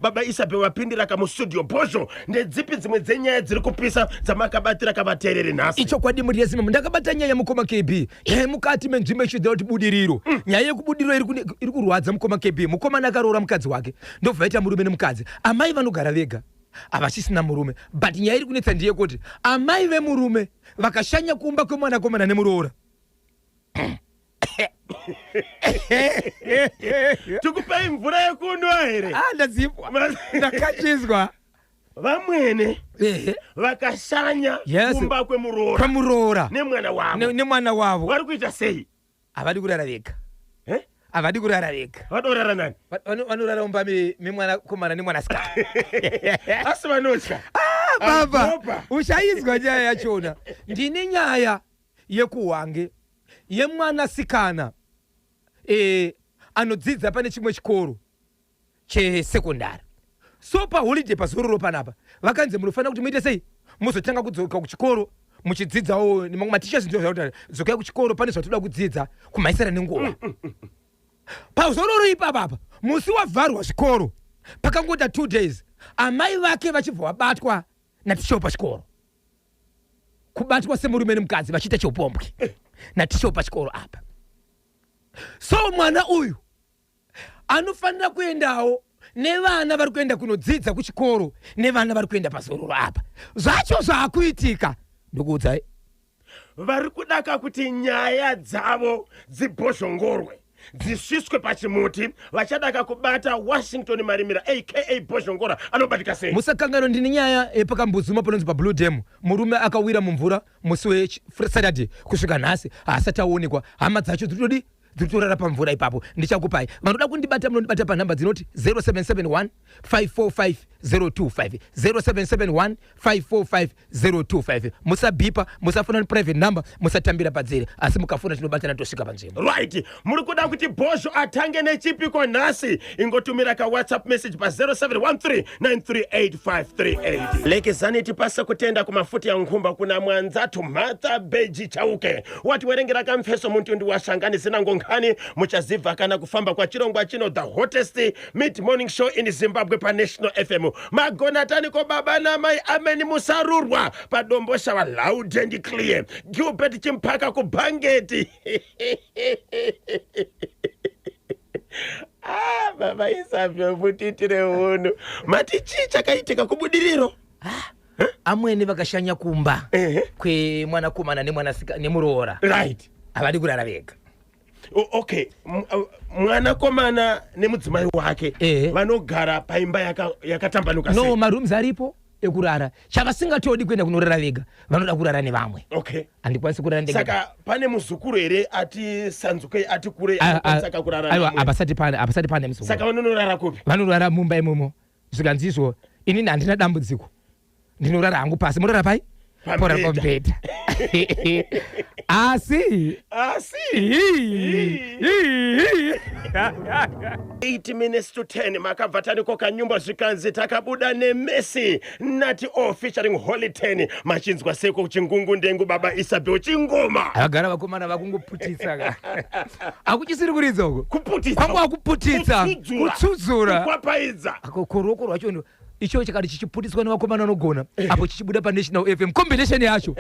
Baba Isabel vapindira kamustudio bhozho. Ndedzipi dzimwe dzenyaya dziri kupisa dzamakabatira kavateereri nhasi? Ichokwadi mhuri yeZimbabwe, ndakabata nyaya mukoma KB nyaya yemukati menzvimbo ichiudzira kuti budiriro. Nyaya yekubudiriro iri kurwadza mukoma KB. Mukomana akaroora mukadzi wake ndobva vaita murume nemukadzi. Amai vanogara vega havachisina murume, but nyaya iri kunetsa ndeyekuti amai vemurume vakashanya kumba kwemwanakomana nemuroora. Tikupei mvura yekunwa here? Ah, ndadzipwa, ndakachizwa. Vamwene vakashanya kumba kwemuroora kwemuroora nemwana wavo, nemwana wavo vari kuita sei? Havadi kurara vega. Havadi kurara vega. Vanorara nani? Vanorara mumba memwanakomana nemwanasikana. Asi vanotya. Ah, baba, uchaizwa nyaya yachona. Ndine nyaya yekuHwange yemwanasikana anodzidza pane chimwe chikoro chesekondari. So paholiday pazororo panapa vakanzi munofanira kuti muite sei, muzotanga kudzoka kuchikoro muchidzidzawo nemamwe mateachers, ndio zvakuti dzokai kuchikoro pane zvatoda kudzidza kumhaisana nenguva. Pazororo ipapapa musi wavharwa zvikoro pakangoita 2 days amai vake vachibva vabatwa naticha pachikoro, kubatwa semurume nemukadzi vachiita cheupombwe naticha pachikoro apa. So mwana uyu anofanira kuendawo nevana vari kuenda kunodzidza kuchikoro nevana vari kuenda pazororo apa. Zvacho zvaakuitika ndokuudzai, vari kudaka kuti nyaya dzavo dzibhozhongorwe dzisviswe pachimuti. Vachadaka kubata Washington Marimira aka Bhozhongora anobatika sei? Musakanganwa, ndine nyaya yepakambuzuma panonzi paBlue Dam. Murume akawira mumvura musi weSaturday, kusvika nhasi haasati aonekwa. Hama dzacho dziri kutorara pamvura ipapo. Ndichakupai. Vanoda kundibata munondibata panhamba dzinoti 0771 545 025, 0771 545 025. Musabhipa, musafona private number, musatambira padzere, asi mukafona tinobatana tosvika panzvimbo. Right, muri kuda kuti Bhozho atange nechipiko nhasi? Ingotumira ka WhatsApp message pa 0713 938 538. Lekezani tipase kutenda kumafuti ya nkhumba kuna mwanzathu Martha Beji Chauke watiwerengera kamfeso muntundu washangani zinango nkhani muchazibva kana kufamba kwa chirongwa chino, the hottest mid morning show in Zimbabwe pa National FM. Magona taniko baba namai ameni musarurwa padombo shava loud and clear. Gilbert Chimpaka kubhangeti. Ah, baba Isabel, mutiitire hunhu. Mati chii chakaitika kubudiriro? Amwene vakashanya kumba kwemwanakomana nemwanasika nemuroora. Havadi kurara vega. Okay, mwanakomana nemudzimai wake vanogara paimba yakatambanuka sei? No, marooms aripo ekurara. Chavasingatodi kuenda kunorara vega, vanoda kurara nevamwe. Handikwanisi kurara ndega. Saka pane muzukuru here ati sanzukei ati kurei anokwanisa kakurara Aiwa, nemwe? hapasati pane muzukuru. Saka vanonorara kupi? Vanorara mumba imomo. Zvikanzi izvo, inini handina dambudziko, ndinorara hangu pasi, murara pai? Pamubhedha. Porara pamubhedha. Asi Asi 8 minutes to 10 makabva taniko kanyumba zvikanzi takabuda nemesi Nati O featuring Holy 10. Machinzwa seko chingungu ndengu baba Isabel chingoma. Vagara vakomana vakungoputitsa ka, hakuchisiri kuridza uko. Kuputitsa. Kwangu akuputitsa. Kutsudzura. Kutsudzura. Kukwapaidza. Ako kuruoko rwacho icho chakati chichiputitswa nevakomana vanogona apo chichibuda paNational FM, combination yacho.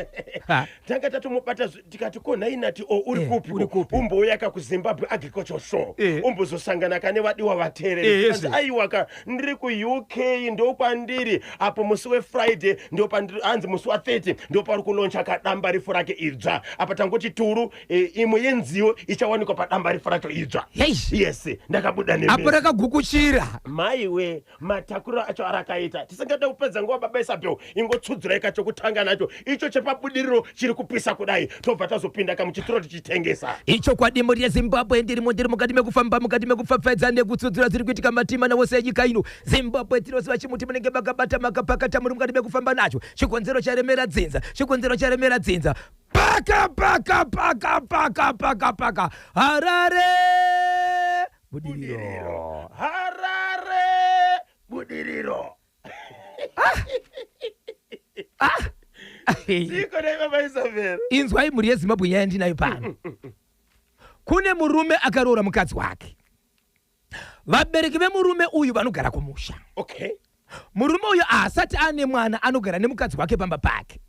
Ha. Tanga tatomubata tikati ko nhai Nati O uri kupi? Uri kupi? Umbouya ka kuZimbabwe Agricultural Show, umbozosangana kane vadiwa vateereri. Kanzi, aiwa ka, ndiri kuUK, ndokwandiri apo musi weFriday ndopandiri, hanzi musi wa30 ndopari kuloncha kadamba rifu rake idzva. Apa tangoti turu imwe yenziyo ichawanikwa padamba rifu racho idzva. Yes, ndakabuda apo nemesi. Rakagukuchira. Maiwe, matakuro acho arakaita. Tisingade kupedza nguva, baba Isabel, ingotsudzirai kachokutanga nacho icho chepabudiriro chiri kupisa kudai, tobva tazopinda kamuchitoro tichitengesa. Ichokwadi mhuri yeZimbabwe, ndirimo, ndiri mukati mekufamba, mukati mekupfapfaidza nekutsudzura zviri kuitika matima nawose enyika ino Zimbabwe. Tinoziva chimuti munenge makabata, makapakata, muri mukati mekufamba nacho. Chikonzero charemera dzinza, chikonzero charemera dzinza. Paka paka paka paka paka paka, Harare Budiriro. Harare Budiriro. Ziko dai baba Isabel. Inzwai mhuri yeZimbabwe, nyaya ndinayo pano. Kune murume akaroora mukadzi wake. Vabereki vemurume uyu vanogara kumusha. Okay. Murume uyu haasati ane mwana, anogara nemukadzi wake pamba pake.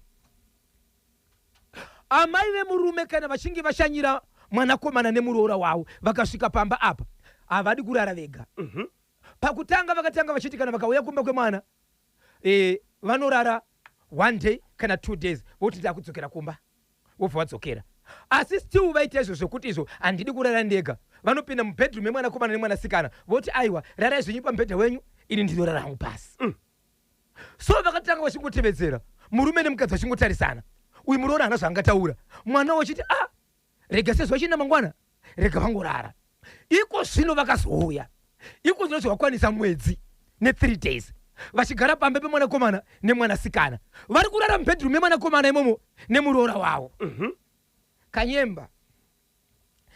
Amai vemurume kana vachinge vashanyira mwanakomana nemuroora wavo vakasvika pamba apa, havadi kurara vega. Pakutanga vakatanga vachiti kana vakauya kumba kwemwana vanorara one day kana 2 days, voti ndakudzokera kumba, vobva vadzokera. Asi still vaita izvo zvokuti izvo handidi kurara ndega. Vanopinda mubedroom yemwanakomana nemwanasikana, voti aiwa, rarai zvenyu pamubhedha wenyu, ini ndinorara hangu pasi. So vakatanga vachingotevedzera murume nemukadzi vachingotarisana. Uyu muroora haana zvaangataura. Mwana wachiti, "A, rega, sezvo vachienda mangwana, rega vangorara." Iko zvino vakazouya iko zvino zvavakwanisa mwedzi ne3 days vachigara pamba pemwanakomana nemwanasikana. Vari kurara mubedroom yemwanakomana imomo nemuroora wavo. Kanyemba,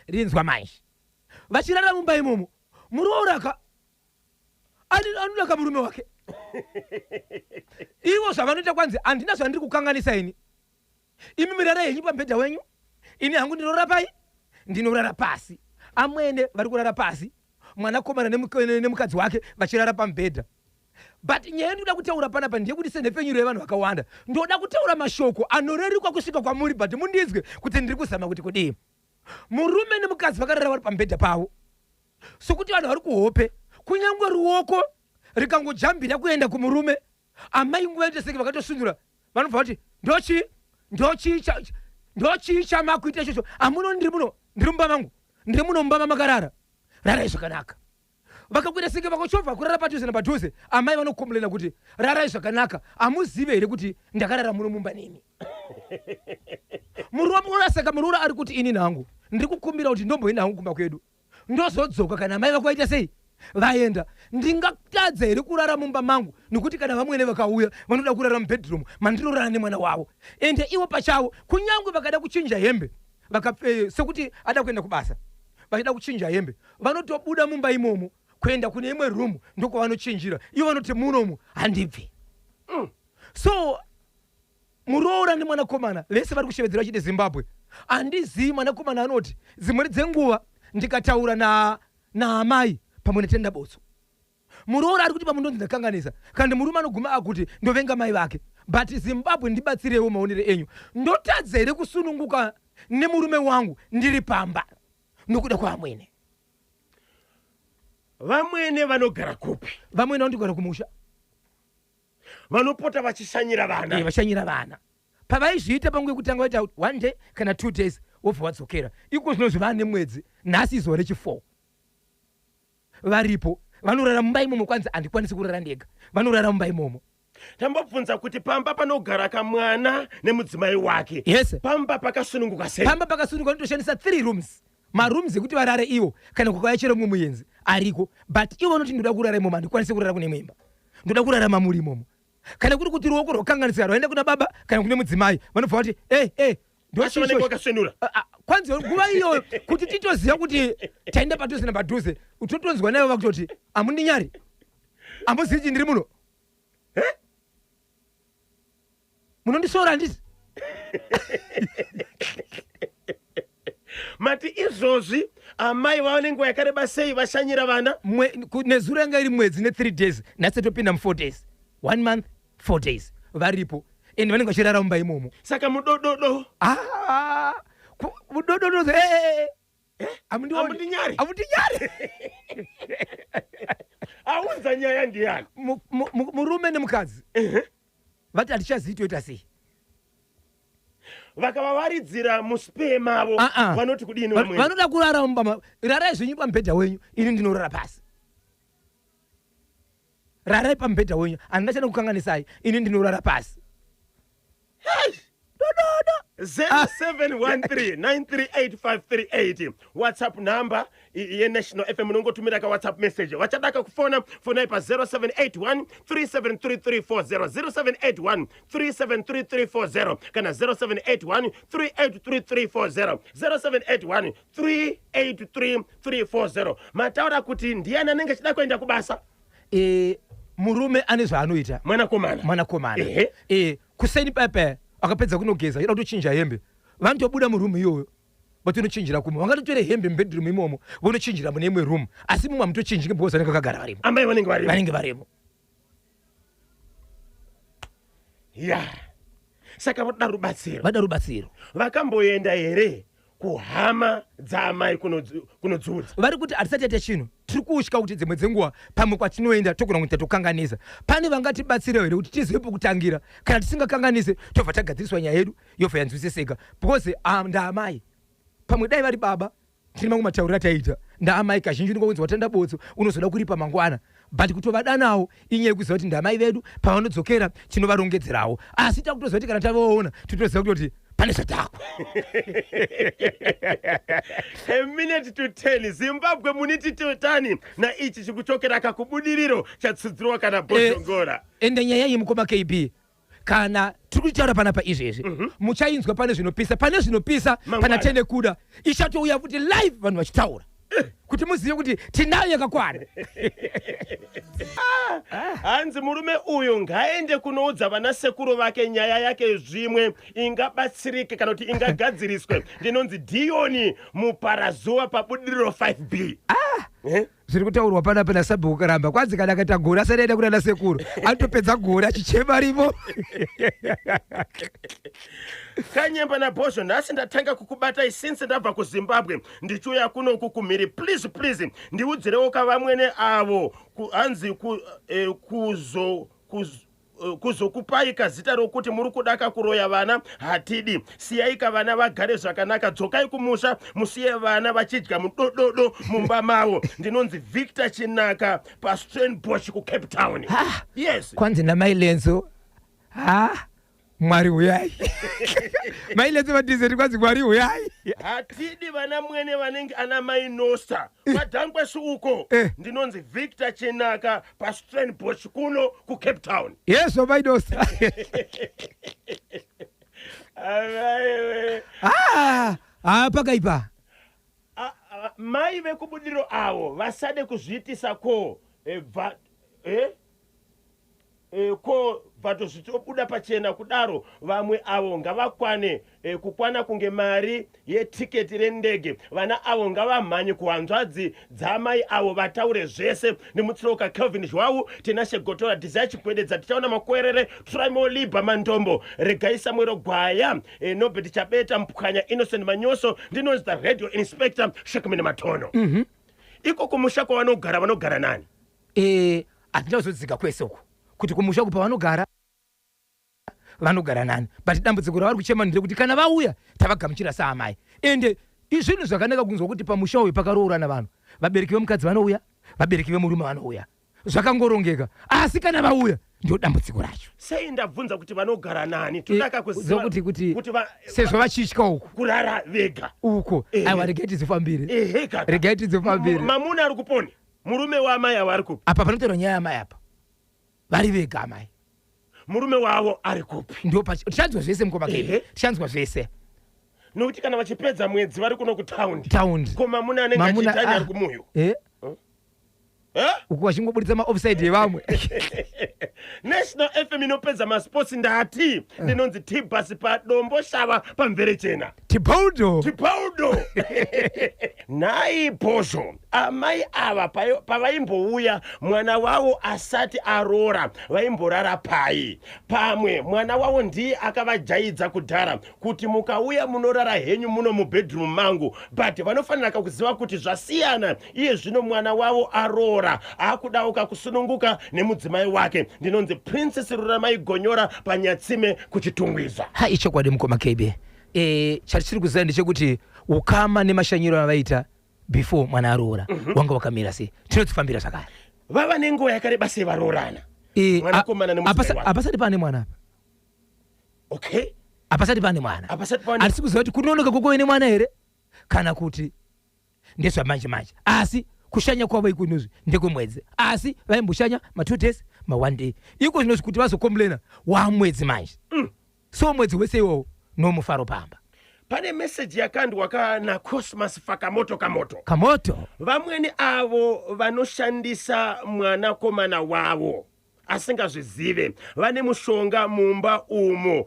rinzwa manje, vachirara mumba imomo, muroora ka anoda kamurume wake. Ivo zvavanoita, kwanzi handina zvandiri kukanganisa ini, imi mirara henyu pamubhedha wenyu, ini hangu ndinorara pai? Ndinorara pasi. Amwene vari kurara pasi, mwanakomana nemukadzi wake vachirara pamubhedha. But nyaya yandinoda kutaura panapa ndeyekuti senhepfenyuro yevanhu vakawanda, ndoda kutaura mashoko anorerukwa kusvika kwamuri, but mundinzwe kuti ndiri kuzama kuti kudii. Murume nemukadzi vakarara vari pamubhedha pavo sokuti vanhu vari kuhope. Kunyange ruoko rikangojambira kuenda kumurume, amai nguva inoita senge vakatosundura, vanobva vati, "Ndochii? Ndochii? Ndochii chamakuita ichocho? Hamuno, ndiri muno, ndiri mumba mangu, ndiri muno mumba mamakarara, rarai zvakanaka." Vakakuita senge vakachovha kurara padhuze napadhuze, amai vanocomplaina kuti, "Rarai zvakanaka, hamuzive here kuti ndakarara muno mumba nemi?" Muroora, saka muroora ari kuti, "Ini nhangu ndiri kukumbira kuti ndomboenda hangu kumba kwedu, ndozodzoka kana mai vako vaita sei, vaenda. Ndingatadza here kurara mumba mangu? Nekuti kana vamwene vakauya, vanoda kurara mubedroom mandinorara nemwana wavo." Ende ivo pachavo, kunyange vakada kuchinja hembe, sekuti ada kuenda kubasa, vachida kuchinja hembe, vanotobuda mumba imomo kuenda kune imwe room, ndokwavanochinjira. Ivo vanoti, "Munomu handibvi." So muroora nemwanakomana vese vari kushevedzera vachiti, "Zimbabwe, handizii." Mwanakomana anoti, "Dzimweni dzenguva ndikataura naamai pamwe netenda botso." Muroora ari kuti, "Pamwe ndonzi ndakanganisa." Kandi murume anoguma akuti ndovenga mai vake. But Zimbabwe, ndibatsirewo maonero enyu, ndotadza here kusununguka nemurume wangu ndiri pamba nokuda kwaamwene? Vamwene vanogara kupi? Vamwene vanogara kumusha. Vanopota vachishanyira vana? Vashanyira vana. Pavaizviita panguva yekutanga, vaita one day kana 2 days, wobva wadzokera. Iko zvino zvivaa nemwedzi, nhasi izuva rechi4 varipo. Vanorara mumba imomo. Kwanzi handikwanisi kurara ndega, vanorara mumba imomo. Tambobvunza kuti pamba panogara kamwana nemudzimai wake, pamba pakasununguka sei? Pamba pakasununguka, vanotoshandisa three rooms, marooms ekuti varare ivo kana kukauya chero mumwe muenzi ariko. But ivo vanoti, "Ndoda kurara imomo, handikwanisi kurara kune imwe imba, ndoda kurara mamuri imomo." Kana kuri kuti ruoko rwakanganisika rwaenda kuna baba kana kune mudzimai, vanobva vati, "E e." Asi vanenge vakasvinura. Ah, ah, kwanzi nguva iyoyo kuti titoziva kuti taenda padhuze napadhuze, totonzwa naivo vakutoti, "Hamundinyari? Hamuzivi kuti ndiri muno? Munondisora, handiti?" Mati izvozvi amai vava nenguva yakareba sei vashanyira vana? Nezuro yanga iri mwedzi ne3 days, nhasi topinda mu4 days, one month 4 days varipo, and vanenge vachirara mumba imomo. Saka mudododo? Ah, mudododo, eh, eh, hamundioni. Hamundinyari? Hamundinyari. Aunza nyaya ndiyani? Murume nemukadzi vati hatichazivi toita sei. Vakavavaridzira muspare mavo, Ah, ah. vanoti kudini vamwene? Vanoda kurara mumba rarai zvenyu pamubhedha wenyu, ini ndinorara pasi. Rarai pamubhedha wenyu, handina chada kukanganisai, ini ndinorara pasi. Dododo. 0713938538, WhatsApp number yeNational FM. Unongotumira ka WhatsApp message. Vachadaka kufona, fonai pa 0781 373340, 0781 373340 kana 0781 383340, 0781 383340. Mataura kuti ndiani anenge achida kuenda kubasa? Murume ane zvaanoita. Mwanakomana. Mwanakomana. Ehe. Kuseni pepe akapedza kunogeza, ida kutochinja hembe, vanotobuda muroom iyoyo. Votonochinjira kumwe, vangatotore hembe mubedroom imomo, vonochinjira mune imwe room, asi mumwe hamutochinjiki because vanenge vakagara varimo. Amai vanenge varimo. Vanenge varimo. Ya, saka voda rubatsiro. Vada rubatsiro. Vakamboenda here kuhama dzaamai kunodziudza? Vari kuti hatisati taita chinhu, tiri kutya kuti dzimwe dzenguva pamwe kwatinoenda togona kuti tatokanganisa. Pane vangatibatsirawo here kuti tizive pokutangira? Kana tisingakanganise, tobva tagadziriswa nyaya yedu, yobva yanzwisisika, because ndaamai. Pamwe dai vari baba, tine mamwe matauriro ataita. Ndaamai, kazhinji unongonzi watanda botso, unozoda kuripa mangwana, but kutovadanawo inyaya yekuziva kuti ndamai vedu, pavanodzokera tinovarongedzerawo. Asi takutoziva kuti kana tavaona, tinotoziva kutoti pane zvatakwa. A minute to 10. Zimbabwe, muniti totani naichi chikuchokera kakubudiriro chatsudzirwa kana Bhozhongora. Ende nyaya iyi, mukoma KB, kana tiri kutaura panapa izvezvi, muchainzwa pane zvinopisa, pane zvinopisa. Mangwana. Pana tene kuda ichatouya futi live, vanhu vachitaura, kuti muzive kuti tinayo yakakwana. Hanzi murume uyu ngaende kunoudza vanasekuru vake nyaya yake, zvimwe ingabatsirike kana kuti ingagadziriswe. Ndinonzi Dioni Muparazuva paBudiriro 5B. Eh? Zviri kutaurwa panapa nasabhuku Karamba, kwanzi kana akaita gore asati aenda kuna nasekuru, anotopedza gore achichema rimo. Kanyemba naBhozho, nhasi ndatanga kukubatai since ndabva kuZimbabwe ndichiuya kunoku kumhiri. Please, please, ndiudzirewo kavamwene avo hanzi kuzo kuzokupai kazita rokuti muri kudaka kuroya vana. Hatidi, siyai kavana vagare zvakanaka. Dzokai kumusha, musiye vana vachidya mudododo mumba mavo. Ndinonzi Victor Chinaka paStrainbosch kuCape Town. Ah. Yes. Kwanzi namai Lenzo, ha, Mwari huyai. Mai Lenzo vadhizeti, kwanzi Mwari huyai. Hatidi vana mwene vanenge ana mai Nosa madhangwesu uko. Ndinonzi Victor Chinaka paStrainbosch kuno kuCape Town. Yezvo, mai Nosa. Avaiwe. Ah, ah, pakaipa. Mai vekubudiriro avo vasade kuzviitisa ko bva ko bvatozvitobuda pachena kudaro. Vamwe avo ngavakwane, kukwana kunge mari yetiketi rendege. Vana avo ngavamhanye kuhanzvadzi dzamai avo vataure zvese. Nemutsiroka Kelvin Zhwau, Tinashe Gotora, Desire Chikwededza, tichaona Makwerere, Trimo Liba Mandombo, Regai Samuero Gwaya, Nobert Chabeta Mpwanya, Innocent Manyoso. Ndinonzi the radio inspector Shekmini Matono. Iko kumusha kwavanogara, vanogara nani? Hatina kuzodzika kwese uku kuti kumusha uku pavanogara vanogara nani, but dambudziko ravari kuchema nderekuti kana vauya tavagamuchira saamai. Ende izvinhu zvakanaka kunzwa kuti pamusha uyu pakaroorana vanhu, vabereki vemukadzi vanouya, vabereki vemurume vanouya, zvakangorongeka. Asi kana vauya, ndo dambudziko racho. Sei ndabvunza kuti vanogara nani? Todaka kuziva kuti kuti sezvo vachitya uku kurara vega uko. Aiwa, regai tidzifambire. Ehe kaka. Regai tidzifambire. Mamuna ari kuponi, murume waamai avo ari kupi? Apa panotaurwa nyaya yamai apa, vari vega amai. Murume wavo ari kupi? Ndo tichanzwa zvese, mukoma Kebe. Tichanzwa zvese. Nokuti kana vachipedza mwedzi vari kuno kutaundi, taundi, ko mamuna anenge Mamuna, achitanya ah. ari kumuyo? Eh? Uku vachingobuditsa maoffside evamwe. National FM inopedza masports. Ndati ndinonzi Tibas paDombo Shava pamverechena. Tibaudo. Tibaudo. Nhai Bhozho, amai ava pavaimbouya mwana wavo asati aroora, vaimborara pai? Pamwe mwana wavo ndiye akavajaidza kudhara kuti mukauya munorara henyu muno mubedroom mangu, but vanofanira kuziva kuti zvasiyana iye zvino, mwana wavo aroora, akudawo kakusununguka nemudzimai wake. Ndinonzi Princess Ruramai Gonyora paNyatsime kuChitungwiza. Ha, ichokwadi, mukoma KB. Chatiri kuziva ndechekuti ukama nemashanyiro avaita before mwana aroora wanga wakamira sei. Tinodzifambira zvakare. Vava nenguva yakareba sei varoorana, mwanakomana nemudzimai wake? Hapasati pane mwana apa. Hapasati pane mwana. Hapasati pane. Hatisi kuziva kuti kunonoka kwekuve nemwana here kana kuti ndezvamanje manje, asi kushanya kwavo ikunozvi ndekwemwedzi, asi vaimboshanya ma2 days, ma1 day. Iko zvinozvi kuti vazokomplaina wamwedzi manje. So mwedzi wese iwowo nomufaro pamba. Pane meseji yakandwa kana Cosmas Fakamoto Kamoto. Kamoto. Vamweni avo vanoshandisa mwanakomana wavo asingazvizive, vane mushonga mumba umo.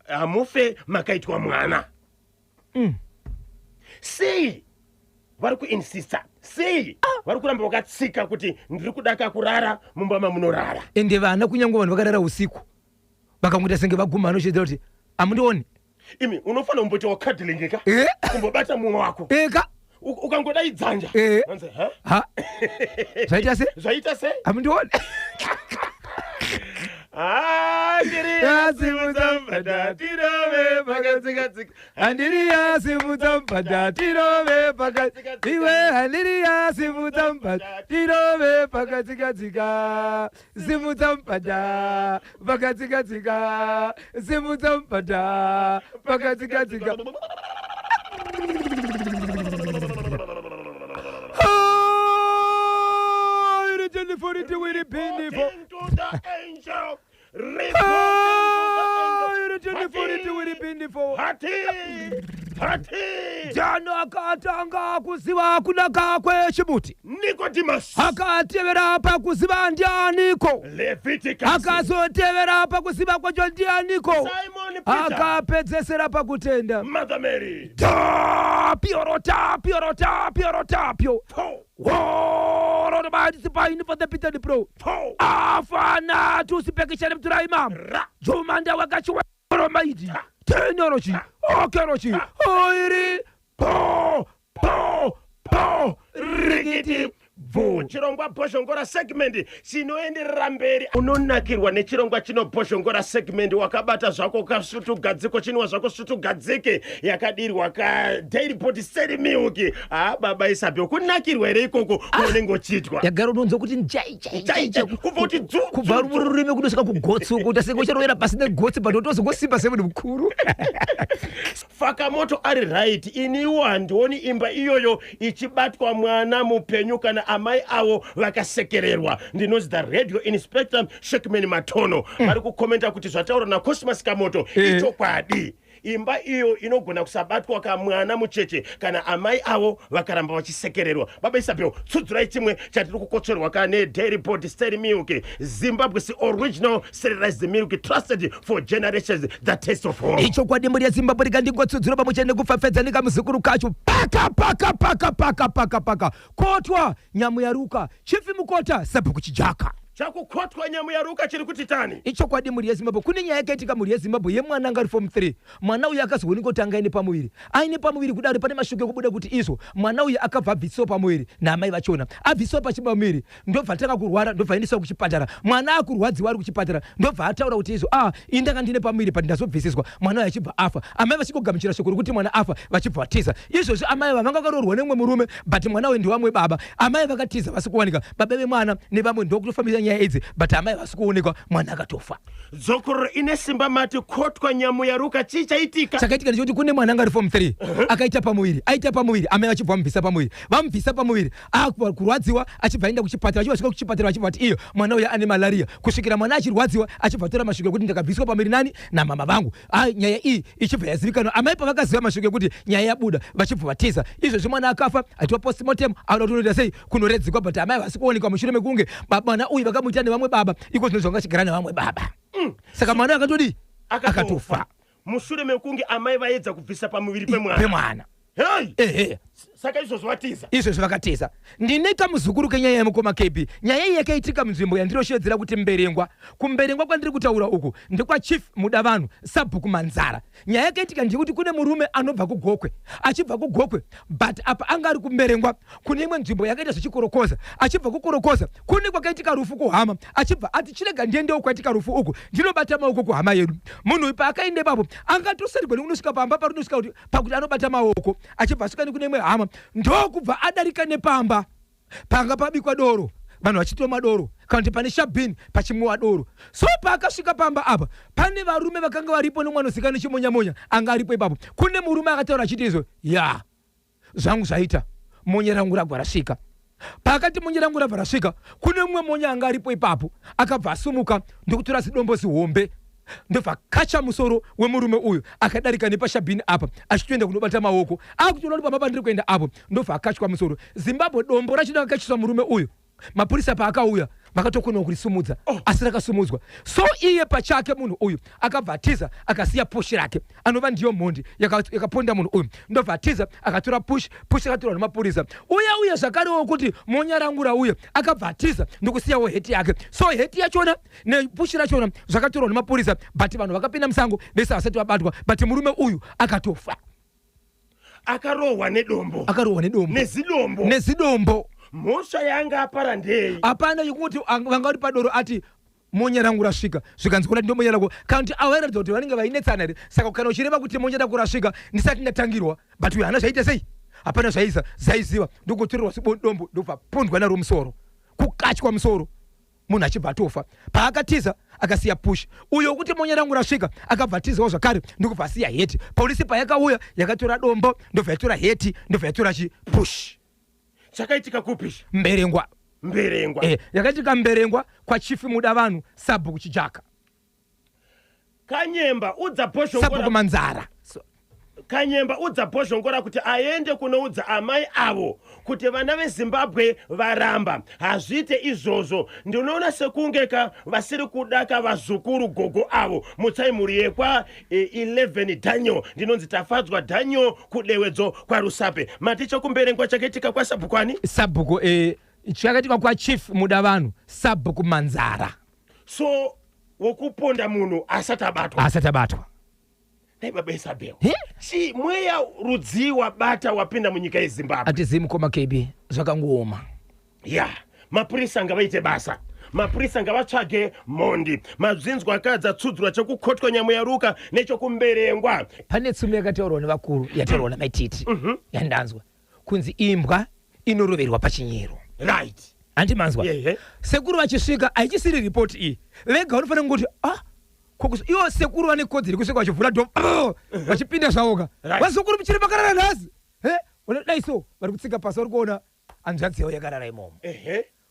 Hamufe makaitwa mwana. Sei vari kuinsista? Sei vari kuramba vakatsika kuti ndiri kudaka kurara mumba mamunorara? Ende vana, kunyange vanhu vakarara usiku, vakangoita senge vaguma, anoshedzera kuti hamundioni. Imi, unofanira kumboita wacuddling ka, kumbobata mumwe wako. Eka. Ukangodai dzanja, vanzi, "Ha? Ha, zvaita se Zvaita sei? Hamundioni. Ah, ndiri Asimudza mubhadha tirove pakatsika-tsika, handiri asimudza mubhadha tirove pakati iwe, handiri asimudza mubhadha tirove pakatsika-tsika, simudza mubhadha pakatsika-tsika, simudza mubhadha pakatsika-tsika. Ah, iri wiri bindifo. Reporting to the angel. Reporting to the angel. Wiri bindifo. Hati! Hati! Jano akatanga kuziva kunaka kwechimuti. Nicodemus. Akatevera pakuziva ndianiko? Leviticus. Akazotevera pakuziva kwacho ndianiko? Simon Peter. Akapedzesera pakutenda. Mother Mary. Tapio rotapio rotapio rotapio. Po. Wororobadisipaini for the peter pro. Po. Afana tusipekishane mturaimam. Ra. Jumanda wakachiworomaidi tenorochi okerochi oiri po po po Rikiti bvu. Chirongwa Bhozhongora segment chinoenderera mberi. Unonakirwa nechirongwa chino Bhozhongora segment, wakabata zvako kasvutugadziko, chinwa zvako svutugadzike yakadirwa ka Dairibord Dairy Milk. Ha, baba Isabel, kunakirwa here ikoko kwaunenge uchiitwa? Yagara unonzwa kuti njai. Jai, jai, kubva kuti dzu, Kubva dzu, dzu. rurimi kunosvika kugotsi uko, kuti senge ucharovera pasi negotsi, but utozongosimba semunhu mukuru. Fakamoto ari right. Iniwo handioni imba iyoyo ichibatwa mwana mupenyu kana amai avo vakasekererwa. Ndinonzi the radio inspector Shekman Matono. Vari kukomenta kuti zvataurwa naCosmas Kamoto ichokwadi. Imba iyo inogona kusabatwa kamwana mucheche kana amai avo vakaramba vachisekererwa. Baba Isabel, tsudzurai chimwe chatiri kukotsorwa kane Dairibord Dairy Milk, Zimbabwe's original sterilized milk, trusted for generations, the taste of home. Ichokwadi, mhuri yeZimbabwe, rikandingotsudzura pamwe chete nekufafedza nekamuzukuru kacho. Paka paka paka paka paka paka kotwa Nyamuyaruka, chief Mukota, sabhuku Chijaka. Chakukotwa Nyamuyaruka chiri kuti tani? Ichokwadi, mhuri yeZimbabwe, kune nyaya yakaitika, mhuri yeZimbabwe, yemwana anga ari form 3. Mwana uyu akazoonekwa kuti anga aine pamuviri. Aine pamuviri kudaro, pane mashoko ekubuda kuti izvo mwana uyu akabva abvisiwa pamuviri naamai vachona. Abvisiwa pachipamuviri, ndobva atanga kurwara, ndobva aendeswa kuchipatara. Mwana akurwadziwa ari kuchipatara, ndobva ataura kuti izvo, a ini ndanga ndine pamuviri, but ndazobvisiswa. Mwana uyu achibva afa. Amai vachingogamuchira shoko rokuti mwana afa, vachibva vatiza. Izvozvi amai ava vanga vakaroorwa nemumwe murume, but mwana uyu ndewamwe baba. Amai vakatiza, vasi kuwanika. Baba vemwana nevamwe ndokutofambisa nyaya idzi, but amai vasi kuonekwa, mwana akatofa. Dzokororo ine simba. Mati kotwa Nyamuyaruka, chii chaitika? Chakaitika ndechekuti kune mwana anga ari form 3, akaita pamuviri. Aita pamuviri, amai vachibva vamubvisa pamuviri. Vamubvisa pamuviri, akurwadziwa, achibva aenda kuchipatara. Achibva asvika kuchipatara, vachibva vati iyo mwana uyu ane malaria. Kusvikira mwana achirwadziwa, achibva atora mashoko ekuti ndakabviswa pamuviri nani? Namama vangu. Nyaya iyi ichibva yazivikanwa. Amai pavakaziva mashoko ekuti nyaya yabuda, vachibva vatiza. Izvozvi mwana akafa, aitwa postmortem, auda kuti unoita sei, kunoredzikwa, but amai havasi kuonekwa mushure mekunge mwana uyu vakamuita nevamwe baba. Iko zvino zvanga achigara nevamwe baba, saka mwana akatodii? Akatofa. Mushure mekunge amai vaedza kubvisa pamuviri pemwana. Pemwana. Hei! Ehe. Saka izvozvo vatiza. Izvezvi vakatiza. Ndine kamuzukuru kenyaya yemukoma KB. Nyaya iyi yakaitika munzvimbo yandinosvedzera kuti Mberengwa. Kumberengwa kwandiri kutaura uku ndekwachief Mudavanhu, sabhuku Manzara. Nyaya yakaitika ndeyekuti kune murume anobva kuGokwe. Achibva kuGokwe, but apa anga ari kuMberengwa kune imwe nzvimbo yakaita zvechikorokoza. Achibva kukorokoza, kune kwakaitika rufu kuhama, achibva ati chirega ndiendewo kwaitika rufu uku, ndinobata maoko kuhama yedu. Munhu uyu paakaenda ipapo, angatoserigwa nekunosvika pamba parinosvika kuti pakuti anobata maoko. Achibva asvika nekune imwe hama, ndokubva adarika nepamba panga pabikwa doro, vanhu vachitomwa doro, kana kuti pane shabhini pachimwiwa doro. So paakasvika pamba apa, pane varume vakanga varipo nemwanozikanwa nechimonyamonya anga aripo ipapo. Kune murume akataura achiti izvo, ya zvangu zvaita, monye rangu rabva rasvika. Paakati monye rangu rabva rasvika, kune mumwe monya anga aripo ipapo akabva asumuka, ndokutora zidombo zihombe, ndobva kacha musoro wemurume uyu. Akadarika nepashabhini apa achitoenda kunobata maoko, akutoona kuti pamba pandiri kuenda apo, ndobva akachwa musoro. Zimbabwe, dombo racho rakakachiswa murume uyu. Mapurisa paakauya, Vakatokonawo kurisumudza. Oh. Asi rakasumudzwa. So iye pachake munhu uyu akabva atiza akasiya push rake, anova ndiyo mhondi yakaponda munhu uyu. Ndobva atiza akatora push, push akatorwa nemapurisa. Uya uye zvakarewo kuti monya rangu rauya, akabva atiza ndokusiyawo heti yake. So heti yachona nepush rachona zvakatorwa nemapurisa, but vanhu vakapinda musango vese vasati vabatwa, but murume uyu akatofa. Akarohwa nedombo. Akarohwa nedombo. Nezidombo. Nezidombo. Mhosva yaanga apara ndei? Hapana yekuti vanga vari padoro ati monya rangu rasvika, zvikanzi kuna ndomonya rako, kana kuti avairatidza kuti vanenge vainetsana here. Saka kana uchireva kuti monya rako rasvika ndisati ndatangirwa, but uyu haana zvaita sei, hapana zvaiza zaiziva, ndokutorerwa sidombo ndobva pondwa naro musoro, kukachwa musoro, munhu achibva atofa. Paakatiza akasiya push. Uyo wekuti monya rangu rasvika akabva atizawo zvakare ndokubva asiya heti. Polisi payakauya yakatora dombo, ndobva yatora heti, ndobva yatora chipush. Chakaitika kupi? Mberengwa. Mberengwa. Yakaitika Mberengwa kwaChief Muda Vanhu, Sabhuku Chijaka. Kanyemba udza Bhozhongora. Sabhuku Manzara. Kanyemba udza Bhozhongora kuti aende kunoudza amai avo kuti vana veZimbabwe varamba. Hazviite izvozvo. Ndinoona sekunge ka vasiri kuda ka vazukuru gogo avo. Mutsai mhuri yekwa 11 Daniel. Ndinonzi Tafadzwa Daniel kuDewedzo kwaRusape. Mati chokumberengwa chakaitika kwaSabhuku ani? Sabhuku chakaitika kwaChief Mudavanhu, Sabhuku Manzara. So wokuponda munhu asati abatwa. Asati abatwa. Dai baba Isabel. Chi mweya rudzii wabata wapinda munyika yeZimbabwe? Atizivi mukoma KB, zvakangooma. Ya, mapurisa ngavaite basa. Mapurisa ngavatsvage mhondi. Mazvinzwa akadza tsudzura chekukotwa nyamuyaruka nechokumberengwa. Pane tsumo yakataurwa nevakuru, yataurwa naMai Titi, yandanzwa kunzi imbwa inoroverwa pachinyero. Handi manzwa? Ehe. Sekuru vachisvika, haichisiri ripoti iyi vega, vanofanira kungoti ah, ivo sekuru vane kodzero yekusvika vachivhura door vachipinda zvavoka. Vazukuru muchiri makarara nhasi? Dai so vari kutsika pasi, vari kuona hanzvadzi yavo yakarara imomo.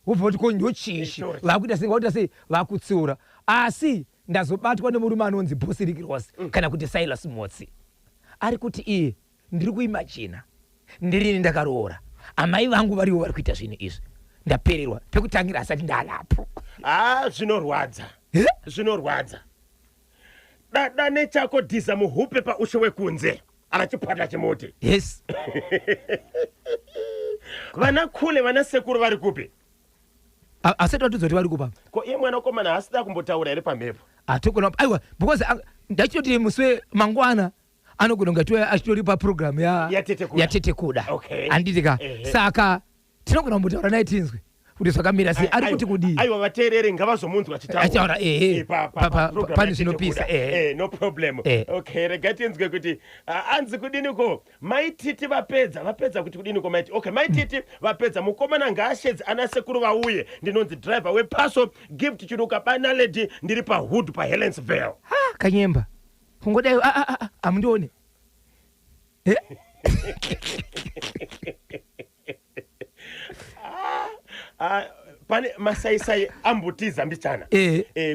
Wobva kuti ko ndochiichi? Sorry. Vakuita sei, vakuita sei, vakutsiura. Asi ndazobatwa nemurume anonzi Bosi Rick Ross, kana kuti Silas Motsi, ari kuti iye ndiri kuimagina ndirini ndakaroora, amai vangu varivo vari kuita zvinhu izvi, ndapererwa pekutangira asati ndalapo. Ah, zvinorwadza. Zvinorwadza. Dada nechako dhiza muhupe paushe wekunze. Arachipata chimuti. Vana kule, vana sekuru vari kupi? Asati vatudza kuti vari kupa. Ko iye mwanakomana haasida kumbotaura here pamhepo? Hatogona, aiwa, because ndachitoti musi wemangwana anogona kunge achitori paprogram ya Yatete Kuda. Yatete Kuda. Handiti ka? Ehe. Saka tinogona kumbotaura naye tinzwe kuti zvakamira sei, ari kuti kudii. Aiwa, vateereri ngavazomunzwa achitaura. Achitaura, ehe. Paprogram Pane yaTete zvinopisa, Kuda. ehe. No problem. Okay, rega tinzwe kuti anzi kudiniko Maititi vapedza, vapedza kuti kudiniko Maiti. Okay, Maititi vapedza, mukomana ngaashedze ana sekuru vauye. Ndinonzi driver wepaso Gift Chiruka Banaledi, ndiri pahood paHelensville. Ha, Kanyemba, kungodai ah, ah, ah, hamundione. Eh? Ah, pane masaisai ambotiza mbichana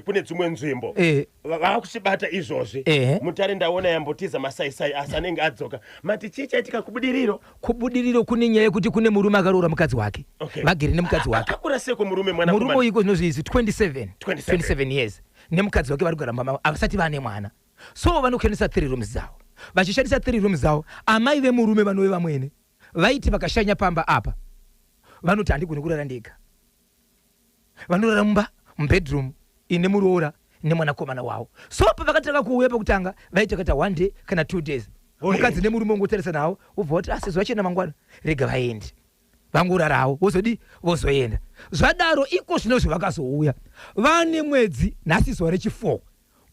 kune dzimwe nzvimbo. Vakuchibata izvozvi. Mutare ndaona yambotiza masaisai, asi anenge adzoka. Mati chii chaitika kuBudiriro? KuBudiriro kune nyaya yekuti kune murume akaroora mukadzi wake. Vagere nemukadzi wake. Akakura seko murume mwana? Murume uyu zvinozvi izi 27. 27. 27 years nemukadzi wake vari kugara mumba mavo, havasati vane mwana. So vanoshandisa three rooms dzavo. Vachishandisa three rooms dzavo, amai vemurume vanove vamwene vaiti vakashanya pamba apa vanoti handigoni kurara ndega. Vanorara mumba mubedroom ine muroora nemwanakomana wavo. So pavakatanga kuuya pekutanga vaiti vakaita one day kana 2 days, mukadzi nemurume ungotarisa nawo, wobva wati ah, sezvo vachienda mangwana, rega vaende vangorarawo, vozodi vozoenda. Zvadaro iko zvinozvo vakazouya vane mwedzi, nhasi zuva rechi4,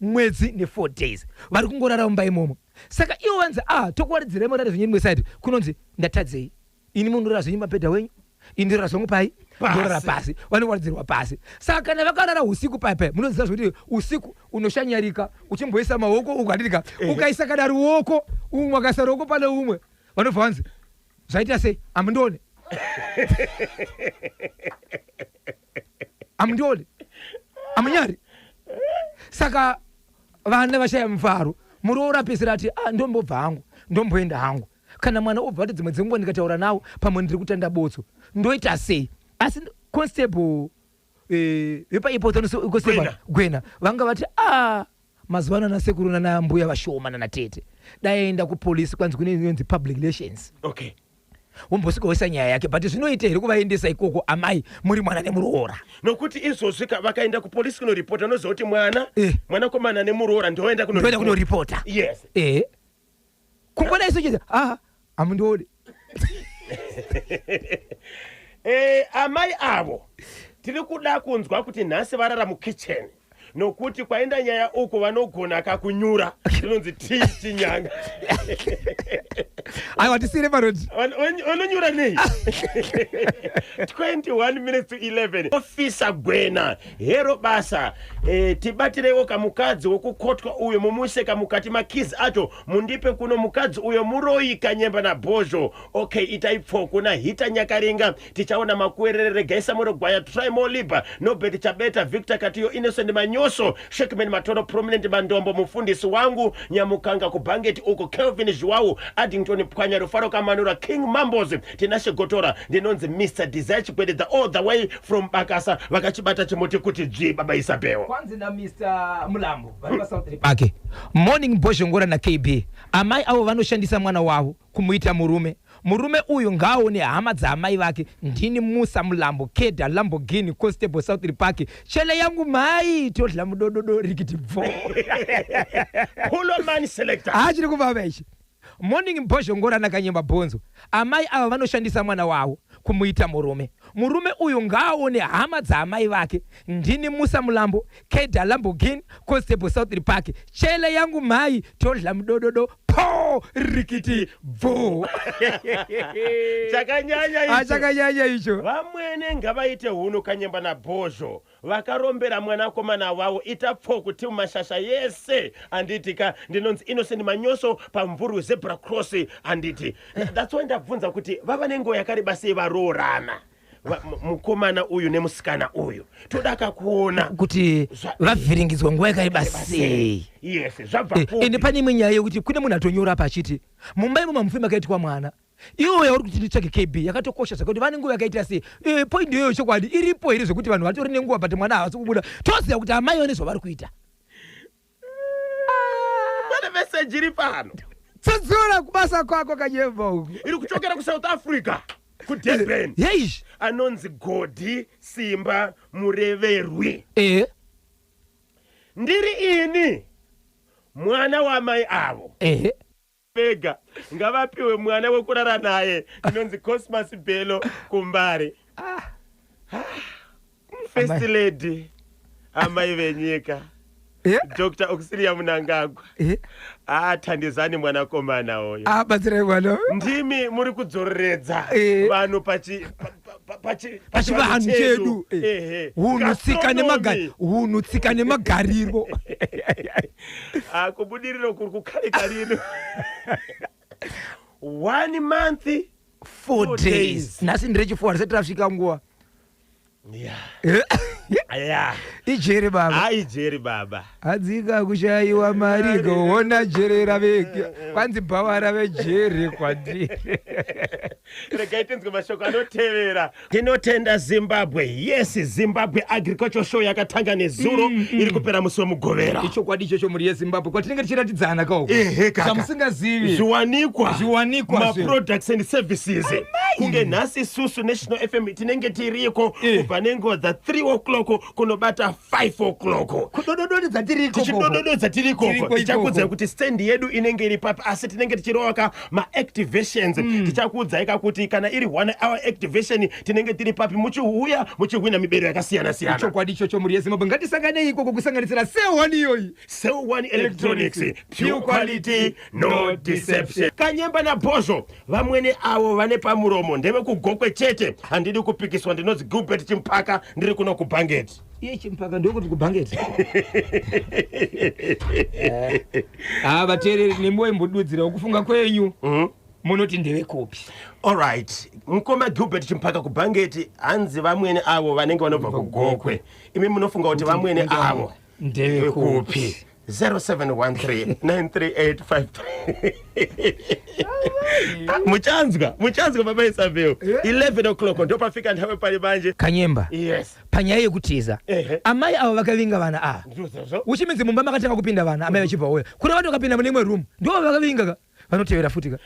mwedzi ne4 days vari kungorara mumba imomo. Saka ivo vanzi ah, tokuwaridzirai morare zvenyu rimwe side. Kunonzi ndatadzei ini? Munorara zvenyu mabhedha wenyu, ini ndorara zvangu pai? Pasi. Ndorara pasi. Vanowaridzirwa pasi. Saka kana vakarara usiku pai pai, munoziva zvekuti usiku unoshanyarika uchimboisa maoko uku, handitika? Ukaisa kana ruoko, umwe akaisa ruoko pane umwe, vanobva vanzi zvaita sei? Hamundione, hamundione, hamunyari. Saka vana vashaya mufaro. Muroora pesera ati ah, ndombobva hangu, ndomboenda hangu. Kana mwana obva ati dzimwe dzenguva ndikataura nawo pamwe ndiri kutanda botso, ndoita sei? Asi constable Vepaipo Gwena. Gwena vanga vati a mazuva ano ana sekuru nana mbuya vashoma nana tete, dai aenda kupolisi, kwanzi kune inonzi public relations. Wombosvika woisa nyaya yake, but zvinoita here kuvaendesa ikoko, amai muri mwana nemuroora? Nokuti izvozvi vakaenda kupolisi kunoripota, unoziva kuti mwana mwanakomana nemuroora ndoenda. Ndoenda kunoripota. Kungoda isu chete, a hamundioni. Amai avo tiri kuda kunzwa kuti nhasi varara mukitchen, nokuti kwaenda nyaya uku vanogona kakunyura. Rinonzi tii tinyanga. Aiwa, tisire parodi. Vanonyura nei? 21 minutes to 11. Officer Gwena, hero basa. Tibatireiwo kamukadzi wekukotwa uyo, mumuse kamukati makizi acho mundipe kuno. Mukadzi uyo muroyi. Kanyemba naBhozho, okay, itai pfoko nahita Nyakaringa, tichaona makuerere. Regai Samuel Gwaya, Trimo Liba, Nobert Chabeta, Victor Katiyo, Innocent Manyoso, Shekman Matoro, Prominent Mandombo, mufundisi wangu Nyamukanga kuBhangeti uko, Kelvin Zhuwau, Addington Pwanya, Rufaro Kamanura, King Mambos, Tinashe Gotora. Ndinonzi Mr Desire Chigwededza, all the way from Bakasa. Vakachibata chimuti kuti dzvi, Baba Isabel. Kwanzi naMr Mulambo vari paSouth Park: "Morning, Bhozhongora naKB. Amai avo vanoshandisa mwana wavo kumuita murume. Murume uyu ngaaone hama dzaamai vake. Ndini Musa Mulambo, Keda Lamborghini Constable, South Park. Chele yangu mhai, todla mudododo rikiti bvo." Puloman selector. Haachiri kuvava ichi. "Morning, Bhozhongora naKanyemba Bhonzo. Amai ava vanoshandisa mwana wavo kumuita murume. Murume uyu ngaaone hama dzaamai vake. Ndini Musa Mulambo, Keda Lamborghini Constable, South Park. Chele yangu mhai, todla mudododo po rikiti bvo." Chakanyanya icho. Achakanyanya icho. Vamwene ngavaite hunu. Kanyemba naBhozho vakarombera mwanakomana wavo. Ita pfo kuti mumashasha yese, handiti ka? Ndinonzi Innocent Manyoso, pamvurwi Zebra Cross, handiti? That's why ndabvunza kuti vava nenguva yakareba sei varoorana, mukomana uyu nemusikana uyu. Toda kakuona kuti vavhiringidzwa nguva yakareba sei. Yes, zvabva kupi? Ende pane imwe nyaya yekuti kune munhu atonyora apa achiti mumba imo mamufi makaitwa mwana. Iwo yauri kuti nditsvage KB yakatokosha zvekuti vane nguva yakaita sei. Point iyoyo chokwadi iripo here, zvekuti vanhu vatori nenguva but mwana havasi kubuda? Toziva kuti amai vane zvavari kuita. Pane meseji iri pano. Tsodzora kubasa kwako, Kanyemba, uku. Iri kuchokera kuSouth Africa, kuDurban. Yeizvi. Anonzi Godi Simba Mureverwi. Ndiri ini mwana wamai avo. Vega ngavapiwe mwana wekurara naye. Inonzi Cosmas Bello, kuMbare. First Amai. Lady, amai venyika, Dr Auxilia Mnangagwa, athandizani mwanakomana uyo. Abatsirai mwana. Ndimi muri kudzoreredza vanhu pachivanhu chedu. Hunhu, tsika Gastronomy. Hunhu, tsika nemagariro. Ah, kubudiriro kuri kukarika rino one month 4 4 days. Days. Nhasi nderechi4, risati rasvika nguva. Ijere, baba. Aijeri, baba. Hadzika kushayiwa mari, goona jere raveke, kwanzi bhawa rave jere kwandiri. Regai tinzwe mashoko anotevera. Tinotenda Zimbabwe. Yes, Zimbabwe Agriculture Show yakatanga nezuro, iri kupera musi weMugovera. Ichokwadi ichocho, mhuri yeZimbabwe, kwatinenge tichiratidzana kaoko Ehe, kaka. zvamusingazivi. Zviwanikwa. Zviwanikwa. Maproducts and services. Kunge nhasi isusu National FM tinenge tiriko kubva nenguva dza3 o'clock kunobata 5 o'clock. Kudodododza tiriko. Tichidodododza tirikoko. Tiriko Tichakuudzai ikoko. kuti stand yedu inenge iri papi, asi tinenge tichirowaka maactivations. Tichakuudzai kakuti kana iri one hour activation, tinenge tiri papi, muchiuya muchihwina mibero yakasiyana siyana. Chokwadi ichocho, mhuri yeZimbabwe, ngatisanganei ikoko, kusanganisira sewani iyoyi. Cell One Electronics, pure quality, no deception. Kanyemba naBhozho, vamwene avo vane pamuromo, ndevekuGokwe chete. Handidi kupikiswa. Ndinonzi Gilbert Chimpaka, ndiri kuno kuBhangeti. Iye Chimpaka, ndokuti kuBhangeti. Ha, vateereri, nemiwo imbodudzirawo kufunga kwenyu, munoti ndevekupi? Alright, mukoma Gilbert Chimpaka kuBhangeti, hanzi vamwene avo vanenge vanobva kuGokwe. Imi munofunga kuti vamwene avo ndevekupi? Ndevekupi? 0713 93853. Muchanzwa, muchanzwa baba Isabel. 11 o'clock ndopafika nthawi pali manje. Kanyemba. Yes. Panyaya yekutiza, amai avo vakavinga vana ava. Ndizvozvo. Uchiminzi mumba makatanga kupinda vana, amai vachibva uya kune vanhu vakapinda mune imwe room, ndo vakavinga ka, vanotevera futi ka.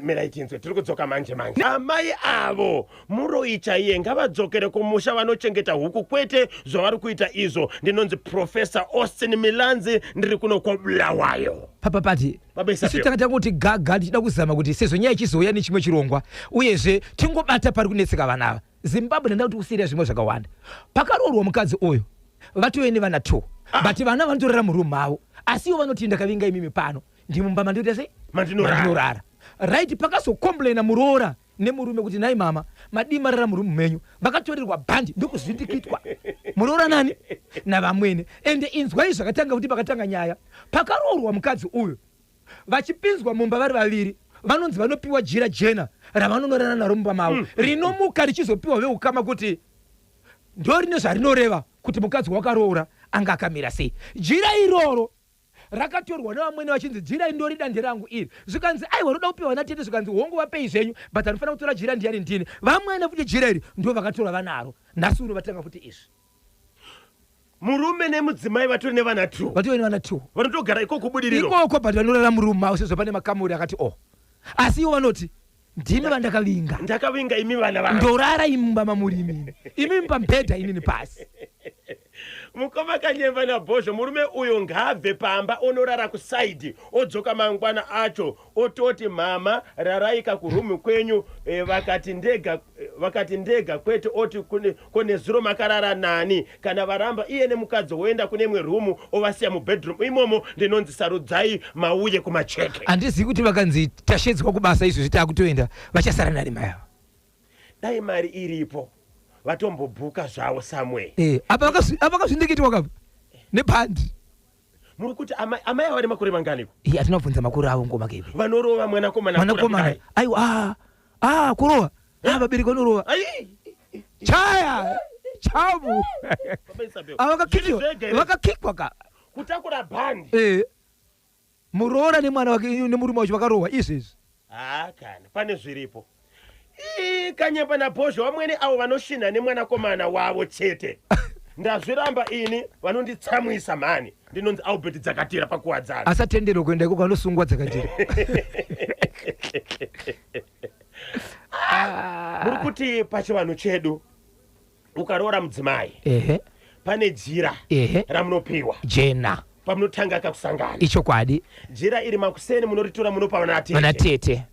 Mirai tinzwe, tiri kudzoka manje manje. Amai avo muroyi chaiye, ngavadzokere kumusha vanochengeta huku, kwete zvavari kuita izvo. Ndinonzi Professor Austin Milanzi, ndiri kuno kwaBulawayo. Papapati. Baba Isabel. Isu tanga tangoti gaga tichida kuzama kuti sezvo nyaya ichizouya nechimwe chirongwa, uyezve tingobata pari kunetseka vana ava. Zimbabwe, ndanda kuti kusiyira zvimwe zvakawanda. Pakaroorwa mukadzi uyu vatove nevana two, but vana vanotorera muroom mavo, asi ivo vanoti, "Ndakavinga imimi pano, ndimumba mandinoita sei?" Mandinorara. Mandinorara, right. Pakazocomplaina muroora nemurume kuti, "Nai mama, madii marara muroom menyu?" Vakatorerwa bhandi ndokuzvindikitwa muroora nani navamwene. Ende inzwai zvakatanga kuti pakatanga nyaya, pakaroorwa mukadzi uyu, vachipinzwa mumba vari vaviri, vanonzi vanopiwa jira jena ravanonorara naro mumba mavo, rinomuka richizopiwa veukama kuti ndo rine zvarinoreva kuti mukadzi wakaroora anga akamira sei. Jira iroro rakatorwa nevamwene vachinzi, "Jira iri ndorida, nderangu iri." Zvikanzi, "Aiwa, roda kupiwa natete." Zvikanzi, "Hongu, vapei zvenyu, but anofanira kutora jira ndiani?" Ndini vamwene. Futi jira iri ndo vakatora vanaro. Nhasi uno vatanga futi izvi. Murume nemudzimai vatori nevana two. Vatove nevana two. Vanotogara ikoko Budiriro. Ikoko, but vanorara muroom mavo sezvo pane makamuri akati o, asi ivo vanoti, "Ndimi vandakavinga." Ndakavinga imi vana vangu. Ndorara imba mamuri imimi, imimi pamubhedha, inini pasi. Mukoma Kanyemba naBhozho, murume uyo ngaabve pamba onorara kuside, odzoka mangwana acho ototi, "Mama, raraika kuroom kwenyu." Vakati ndega kwete, oti konezuro makarara nani? Kana varamba, iye nemukadzi woenda kune imwe room, ovasiya mubedroom imomo. Ndinonzi Sarudzai Mauye kuMacheke. Handizivi kuti vakanzi tashedzwa kubasa izvozvi, taakutoenda, vachasara nani mai ava? Dai mari iripo vatombobhuka zvavo somewhere. Apa apa vakazvindikitwa kapa nebhandi. Muri kuti amai ava nemakore manganiko? Iye hatina kubvunza makore avo, ngoma kepi. Vanorova mwanakomana akura mwanakomana kudai. Aiwa, kurova, vabereki vanorova. Ai! Chaya chavu. Baba Isabel. Ava Zviri vakakikwa. zvega here? Vakakikwa ka. Kutakura bhandi. Muroora nemwana wake nemurume wacho vakarohwa izvezvi. Haa kana pane zviripo. Ii, Kanyemba naBhozho, vamwene avo vanoshinha nemwanakomana wavo chete. Ndazviramba ini, vanonditsamwisa mhani. Ndinonzi Albert Dzakatira paKuwadzana. Asatenderwa kuenda ikoko, anosungwa Dzakatira. Muri kuti pachivanhu chedu ukaroora mudzimai, pane jira ramunopiwa jena pamunotanga kakusangana. Ichokwadi. Jira iri makuseni munoritora, munopa vana tete. Vana tete.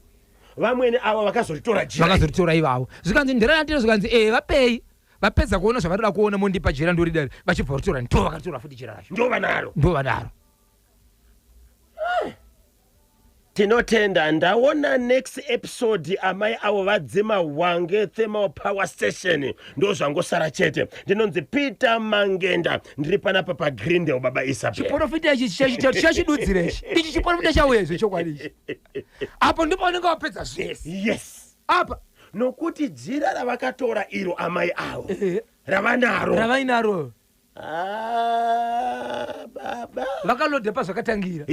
Vamwene ava vakazoritora jira iri. Vakazoritora ivavo, zvikanzi, "Nderanatete." Zvikanzi, "Vapei, vapedza kuona zvavanoda kuona, mondipa jira, ndorida." Vachibva varitora, ndo vakatora futi jira racho. Ndo vanaro. Ndo vanaro. Tinotenda. Ndaona next episode amai avo vadzima Wange Thermal Power Station, ndo zvangosara chete. Ndinonzi Peter Mangenda, ndiri panapa paGreendale, baba Isabel. Chiprofita ichi chachidudzira ichi, ichi chiprofita chauya izvo, chokwadi ichi. Apo ndipo vanenge vapedza zvese. Apa. Nokuti jira ravakatora iro amai avo ravanaro. Ravainaro. Ah, baba. Vakalodha pazvakatangira.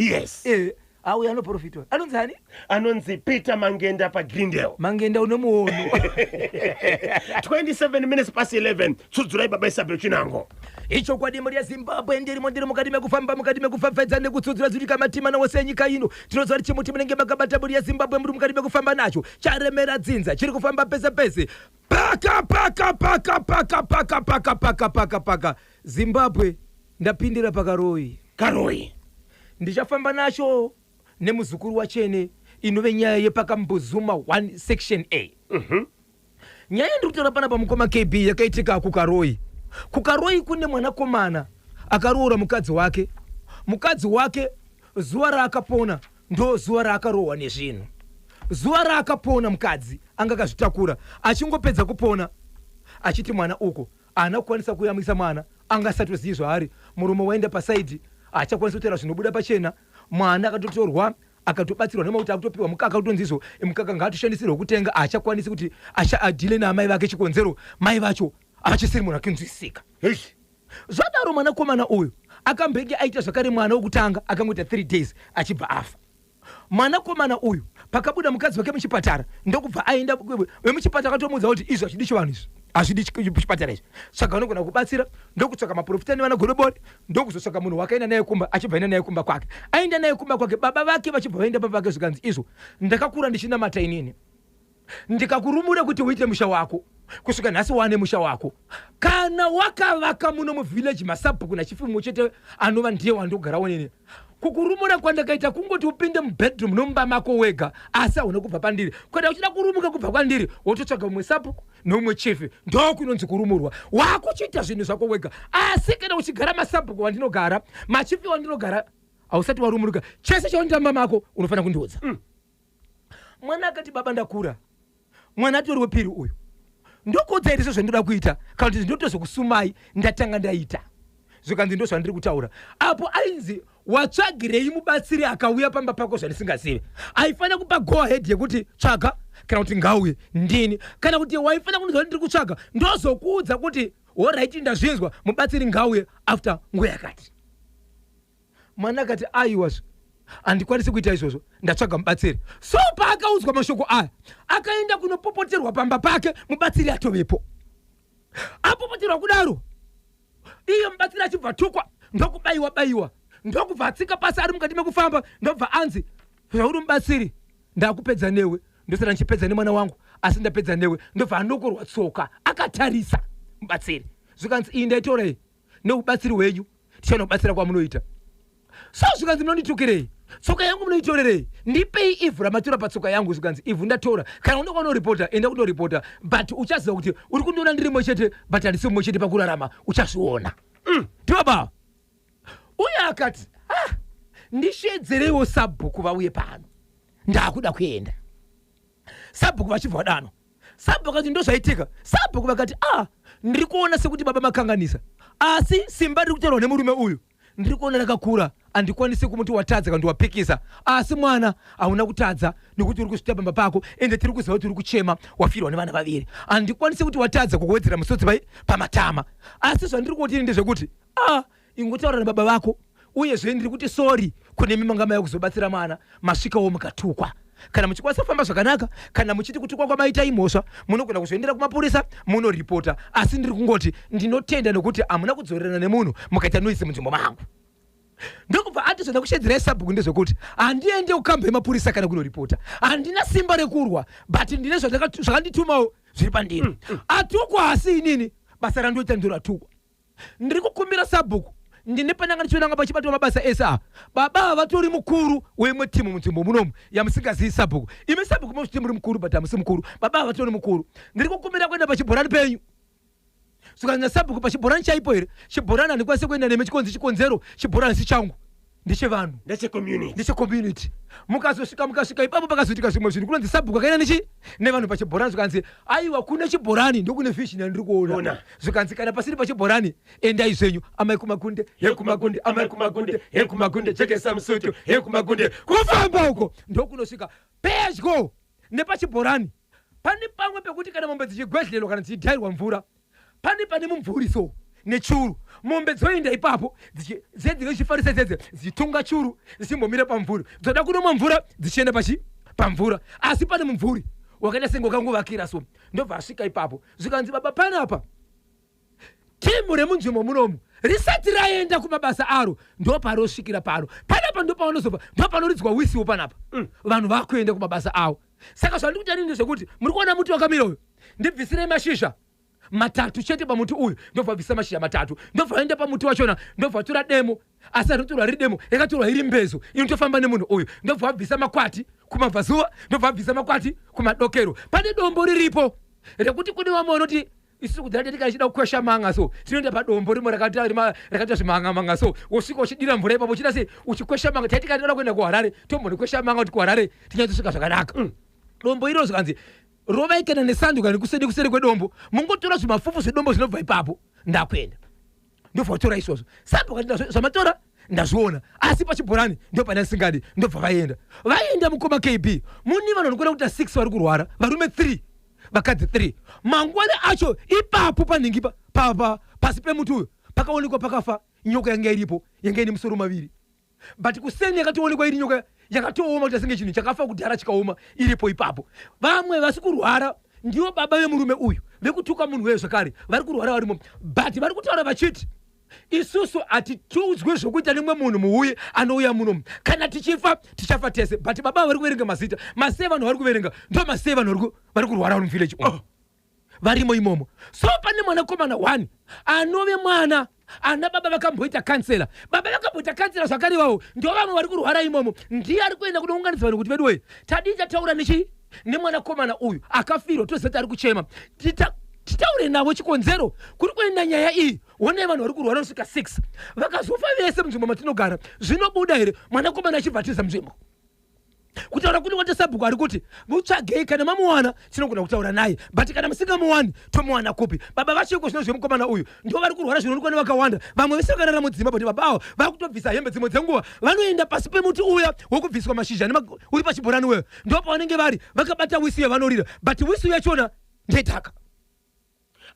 Auya anoprofitwa anonzi ani? Anonzi Peter Mangenda paGreendale. Mangenda, une muono. 27 minutes past 11. Tsudzurai, baba Isabel Chinango. Ichokwadi, mhuri yeZimbabwe, ndirimo, ndiri mukati mekufamba, mukati mekufafedza nekutsudzura zvirika matima wose enyika ino. Tinoziva kuti chimuti munenge makabata, mhuri yeZimbabwe, muri mukati mekufamba nacho, charemera dzinza, chiri kufamba pese pese, paka paka paka paka paka paka paka paka paka. Zimbabwe, ndapindira paKaroi. Karoi. Ndichafamba nacho nemuzukuru wachene, inove nyaya yepaKambuzuma 1 section A. Nyaya yandiri kutaura panapa, mukoma KB, yakaitika kuKaroi. KuKaroi kune mwanakomana akaroora mukadzi wake. Mukadzi wake zuva raakapona ndo zuva raakarohwa nezvinhu. Zuva raakapona, mukadzi anga akazvitakura, achingopedza kupona achiti mwana uko, haana kukwanisa kuyamwisa mwana, anga asatozivi zvaari. Murume waenda paside, haachakwanisi kutaura zvinobuda pachena. Mwana akatotorwa, akatobatsirwa nemakuti akutopiwa mukaka, kutonzi izvo mukaka ngaatoshandisirwe kutenga. Haachakwanisi kuti adeale naamai vake, chikonzero mai vacho havachisiri munhu akinzwisisika. Eish. Zvadaro, mwanakomana uyu Akambenge aita zvakare mwana wokutanga akangoita 3 days achibva afa. Mwanakomana uyu pakabuda mukadzi wake muchipatara ndokubva aenda vemuchipatara akatomuudza kuti izvi hazvidi chivanhu izvi hazvidi chipatara izvi saka vanogona kubatsira ndokutsvaka maprofita nevana godobori ndokuzotsvaka munhu wakaenda naye kumba achibva aenda naye kumba kwake aenda naye kumba kwake baba vake vachibva vaenda baba vake zvikanzi izvo ndakakura ndichinamata inini ndikakurumura kuti uite musha wako kusvika nhasi wane musha wako kana wakavaka muno muvillage masabhuku nachifi chete anova ndiye wandogarawo nini kukurumura kwandakaita kungoti upinde mubedroom nomumba mako wega asi hauna kubva pandiri kana uchida kurumuka kubva kwandiri wototsvaga mumwe sabhuku neumwe chifi ndokunonzi kurumurwa wakuchiita zvinhu zvako wega asi kana uchigara masabhuku wandinogara machifi wandinogara hausati warumuruka chese chaunotamba mako unofanira kundiudza Mwana akati baba ndakura. Mwana atori wepiri uyu. Ndokuudza here sezvandinoda kuita kana kuti ndinotozokusumai ndatanga ndaita. Zvikanzi ndozvandiri kutaura. Apo ainzi watsvagirei mubatsiri akauya pamba pako zvandisingazive. Aifanira kupa go ahead yekuti tsvaga kana kuti ngauye ndini kana kuti waifanira kundiudza kuti ndiri kutsvaga ndozokuudza kuti horaiti ndazvinzwa mubatsiri ngauye after nguva yakati. Mwana akati aiwa zve handikwanisi kuita izvozvo ndatsvaga mubatsiri. So paakaudzwa mashoko aya akaenda kunopopoterwa pamba pake mubatsiri atovepo. Apopoterwa kudaro iye mubatsiri achibva tukwa ndokubaiwa baiwa ndokubva atsika pasi ari mukati mekufamba ndobva anzi zvauri mubatsiri ndakupedza newe ndosara ndichipedza nemwana wangu asi ndapedza newe ndobva anokorwa tsoka akatarisa mubatsiri zvikanzi iyi ndaitora iyi neubatsiri hwenyu tichaona kubatsira kwamunoita so zvikanzi munonditukirei tsoka yangu munoitorerei ndipei ivhu ramatora patsoka yangu zvikanzi ivhu ndatora kana unoda kunoripota enda kunoripota but uchaziva kuti uri kundiona ndiri mumwe chete but handisi mumwe chete pakurarama uchazviona ndibaba uye akati ah, ndishedzereiwo sabhuku vauye pano ndakuda kuenda sabhuku vachibva vadano Sabhuku akati ndozvaitika. Sabhuku vakati ah, ndiri kuona sekuti baba makanganisa, asi simba riri kutaurwa nemurume uyu ndiri kuona rakakura, handikwanisi kumuti watadza kana kuti wapikisa, asi mwana hauna kutadza nekuti uri kuzvita pamba pako, ende tiri kuziva kuti uri kuchema wafirwa nevana vaviri. Handikwanisi kuti watadza kukuwedzera musodzi pai pamatama, asi zvandiri kuti ndezvekuti ah, ingotaura nababa vako uyezve ndiri kuti sorry kune imi manga mauya kuzobatsira mwana masvikawo mukatukwa kana muchikwanisa kufamba zvakanaka kana muchiti kutukwa kwamaita imhosva munogona kuzoendera kumapurisa munoripota asi ndiri kungoti ndinotenda nekuti hamuna kudzorerana nemunhu mukaita noise munzvimbo mangu ndokubva ati zvoda kushedzera sabhuku ndezvekuti handiende kukamba yemapurisa kana kunoripota handina simba rekurwa but ndine zvakanditumawo zviri pandiri atukwa asi inini basa randoita ndoratukwa Ndiri kukumbira sabhuku ndine pandanga ndichionanga pachibatwa mabasa ese ava. Baba ava vatori mukuru weimwe timu munzvimbo munomu yamusingazivi sabhuku. Imi sabhuku mozviti muri mukuru but hamusi mukuru. Baba ava vatori mukuru. Ndiri kukumbira kuenda pachibhorani penyu. Zvikanzi nasabhuku pachibhorani chaipo here? Chibhorani handikwanise kuenda nemi chikonzi chikonzero chibhorani si changu ndechevanhu ndechecommunity ndechecommunity mukazosvika mukasvika ipapo pakazoitika zvimwe zvinhu kunonzi sabhuku akaenda nechi nevanhu pachibhorani zvikanzi aiwa kune chibhorani ndokune vision yandiri kuona Ona. zvikanzi kana pasiri pachibhorani endai zvenyu amai kumakunde hekumakunde amai kumakunde hekumakunde jekesa musutu hekumakunde kufamba uko ndokunosvika pedyo nepachibhorani pane pamwe pekuti kana mombe dzichigwedhlelwa kana dzichidhairwa mvura pane pane mumvuri so nechuru mombe dzoenda ipapo dzichi- dziye dzinenge dzichifarisa dzedze dzichitunga churu dzichimbomira pamvuri dzoda kunomwa mvura dzichienda pachi pamvura asi pane mumvuri wakaita senge wakangovakira so ndobva asvika ipapo zvikanzi baba panapa timu remunzvimbo munomu risati raenda kumabasa aro ndoparosvikira pano panapa ndopavanozobva ndopanoridzwa wisiwo panapa vanhu vakuenda kumabasa avo saka zvandiri kuita nini ndezvekuti muri kuona muti wakamira uyu ndibvisirei mashizha matatu chete pamuti uyu ndobva bvisa mashizha matatu ndobva vaenda pamuti wachona ndobva vatora demo asi arinotorwa riri demo yakatorwa iri mbezo inotofamba nemunhu uyu ndobva vabvisa makwati kumabvazuva ndobva vabvisa makwati kumadokero pane dombo riripo rekuti kune vamwe vanoti Isu kudhara tati kana tichida kukwesha manga so tinoenda padombo rimwe rakaita rima- rakaita zvimanga manga so wosvika uchidira mvura ipapo uchida sei uchikwesha manga taiti kana toda kuenda kuharare tombonokwesha manga kuti kuharare tinyatsosvika zvakanaka dombo iro zvikanzi rovai kana nesando kana kuseri kuseri kwedombo mungotora zvimafufu zvedombo zvinobva ipapo ndakuenda ndobva vatora izvozvo saka vakati zvamatora ndazviona asi pachibhorani ndopane asingadi ndobva vaenda vaenda mukoma kb mune vanhu vanokwana kuita 6 vari kurwara varume 3 vakadzi 3 mangwana acho ipapo panhingi pa, pa, pa, pasi pemuti uyu pakaonekwa pakafa Nyoka yanga iripo, yanga ine musoro maviri, but kuseni yakatoonekwa iri nyoka yakatooma kuita senge chinhu chakafa kudhara chikaoma, iripo ipapo. Vamwe vasi kurwara ndivo baba vemurume uyu vekutuka munhu weyo zvakare, vari kurwara varimo, but vari kutaura vachiti isusu hatituudzwe zvokuita nemumwe munhu muuye anouya muno. Kana tichifa tichafa tese. But baba vari kuverenga mazita, mazita evanhu vari kuverenga ndo mazita evanhu vari kurwara vari muvillage umu. Oh. Varimo imomo. So pane mwanakomana one anove mwana ana baba vakamboita kansela, baba vakamboita kansela zvakare ivawo ndo vamwe vari kurwara imomo. Ndiye ari kuenda kunounganidza vanhu kuti veduwe, tadii tataura nechi nemwanakomana uyu akafirwa, toziva kuti ari kuchema, titaure navo chikonzero kuri kuenda nyaya iyi. Honai vanhu vari kurwara kusvika 6 vakazofa vese munzvimbo matinogara, zvinobuda here mwanakomana achibva atiza munzvimbo? Kutaura kune kwate sabhuku ari kuti mutsvagei, kana mamuwana tinogona kutaura naye, but kana musingamuwani tomuwana kupi? Baba vacho iko zvino zvemukomana uyu ndo vari kurwara zvinoonekwa nevakawanda. Vamwe vese vakarara mudzimba, but baba avo vakutobvisa hembe. Dzimwe dzenguva vanoenda pasi pemuti uya wokubviswa mashizha uri pachibhorani uyo, ndo pavanenge vari vakabata whistle yavanorira, but whistle yachona ndedhaka.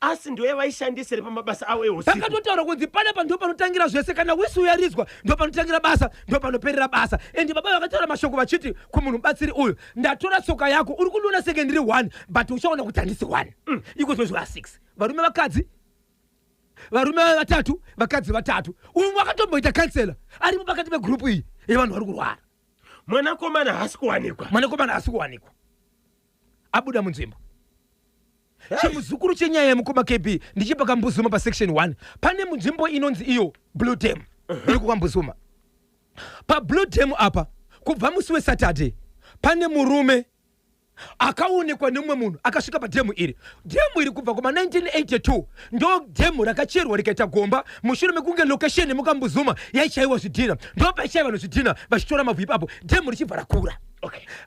Asi ndiyo yavaishandisire pamabasa avo eusiku. Pakatotaura kunzi panapa ndo panotangira zvese. Kana whistle yaridzwa ndo panotangira basa, ndo panoperera basa. Ende baba vakataura mashoko vachiti kumunhu mubatsiri uyu, "Ndatora tsoka yako, uri kundiona senge ndiri one, but uchaona kuti handisi one." Iko zvino zviva 6 varume, vakadzi, varume vatatu, vakadzi vatatu. Umwe akatomboita kansela aripo pakati pegurupu iyi yevanhu vari kurwara. Mwanakomana haasi kuwanikwa. Mwanakomana haasi kuwanikwa, abuda munzvimbo. Chimuzukuru chenyaya yemukoma KB, ndichipa Kambuzuma pasection 1, pane munzvimbo inonzi iyo Blue Dam iri kuKambuzuma. PaBlue Dam apa, kubva musi weSaturday, pane murume akaonekwa nemumwe munhu akasvika padhemu iri. Dhemu iri kubva kuma 1982 ndo dhemu rakacherwa rikaita gomba mushure mekunge location yemuKambuzuma yaichaiwa zvidhina. Ndo paichaiwa vanhu zvidhina vachitora mavhu ipapo, dhemu richibva rakura,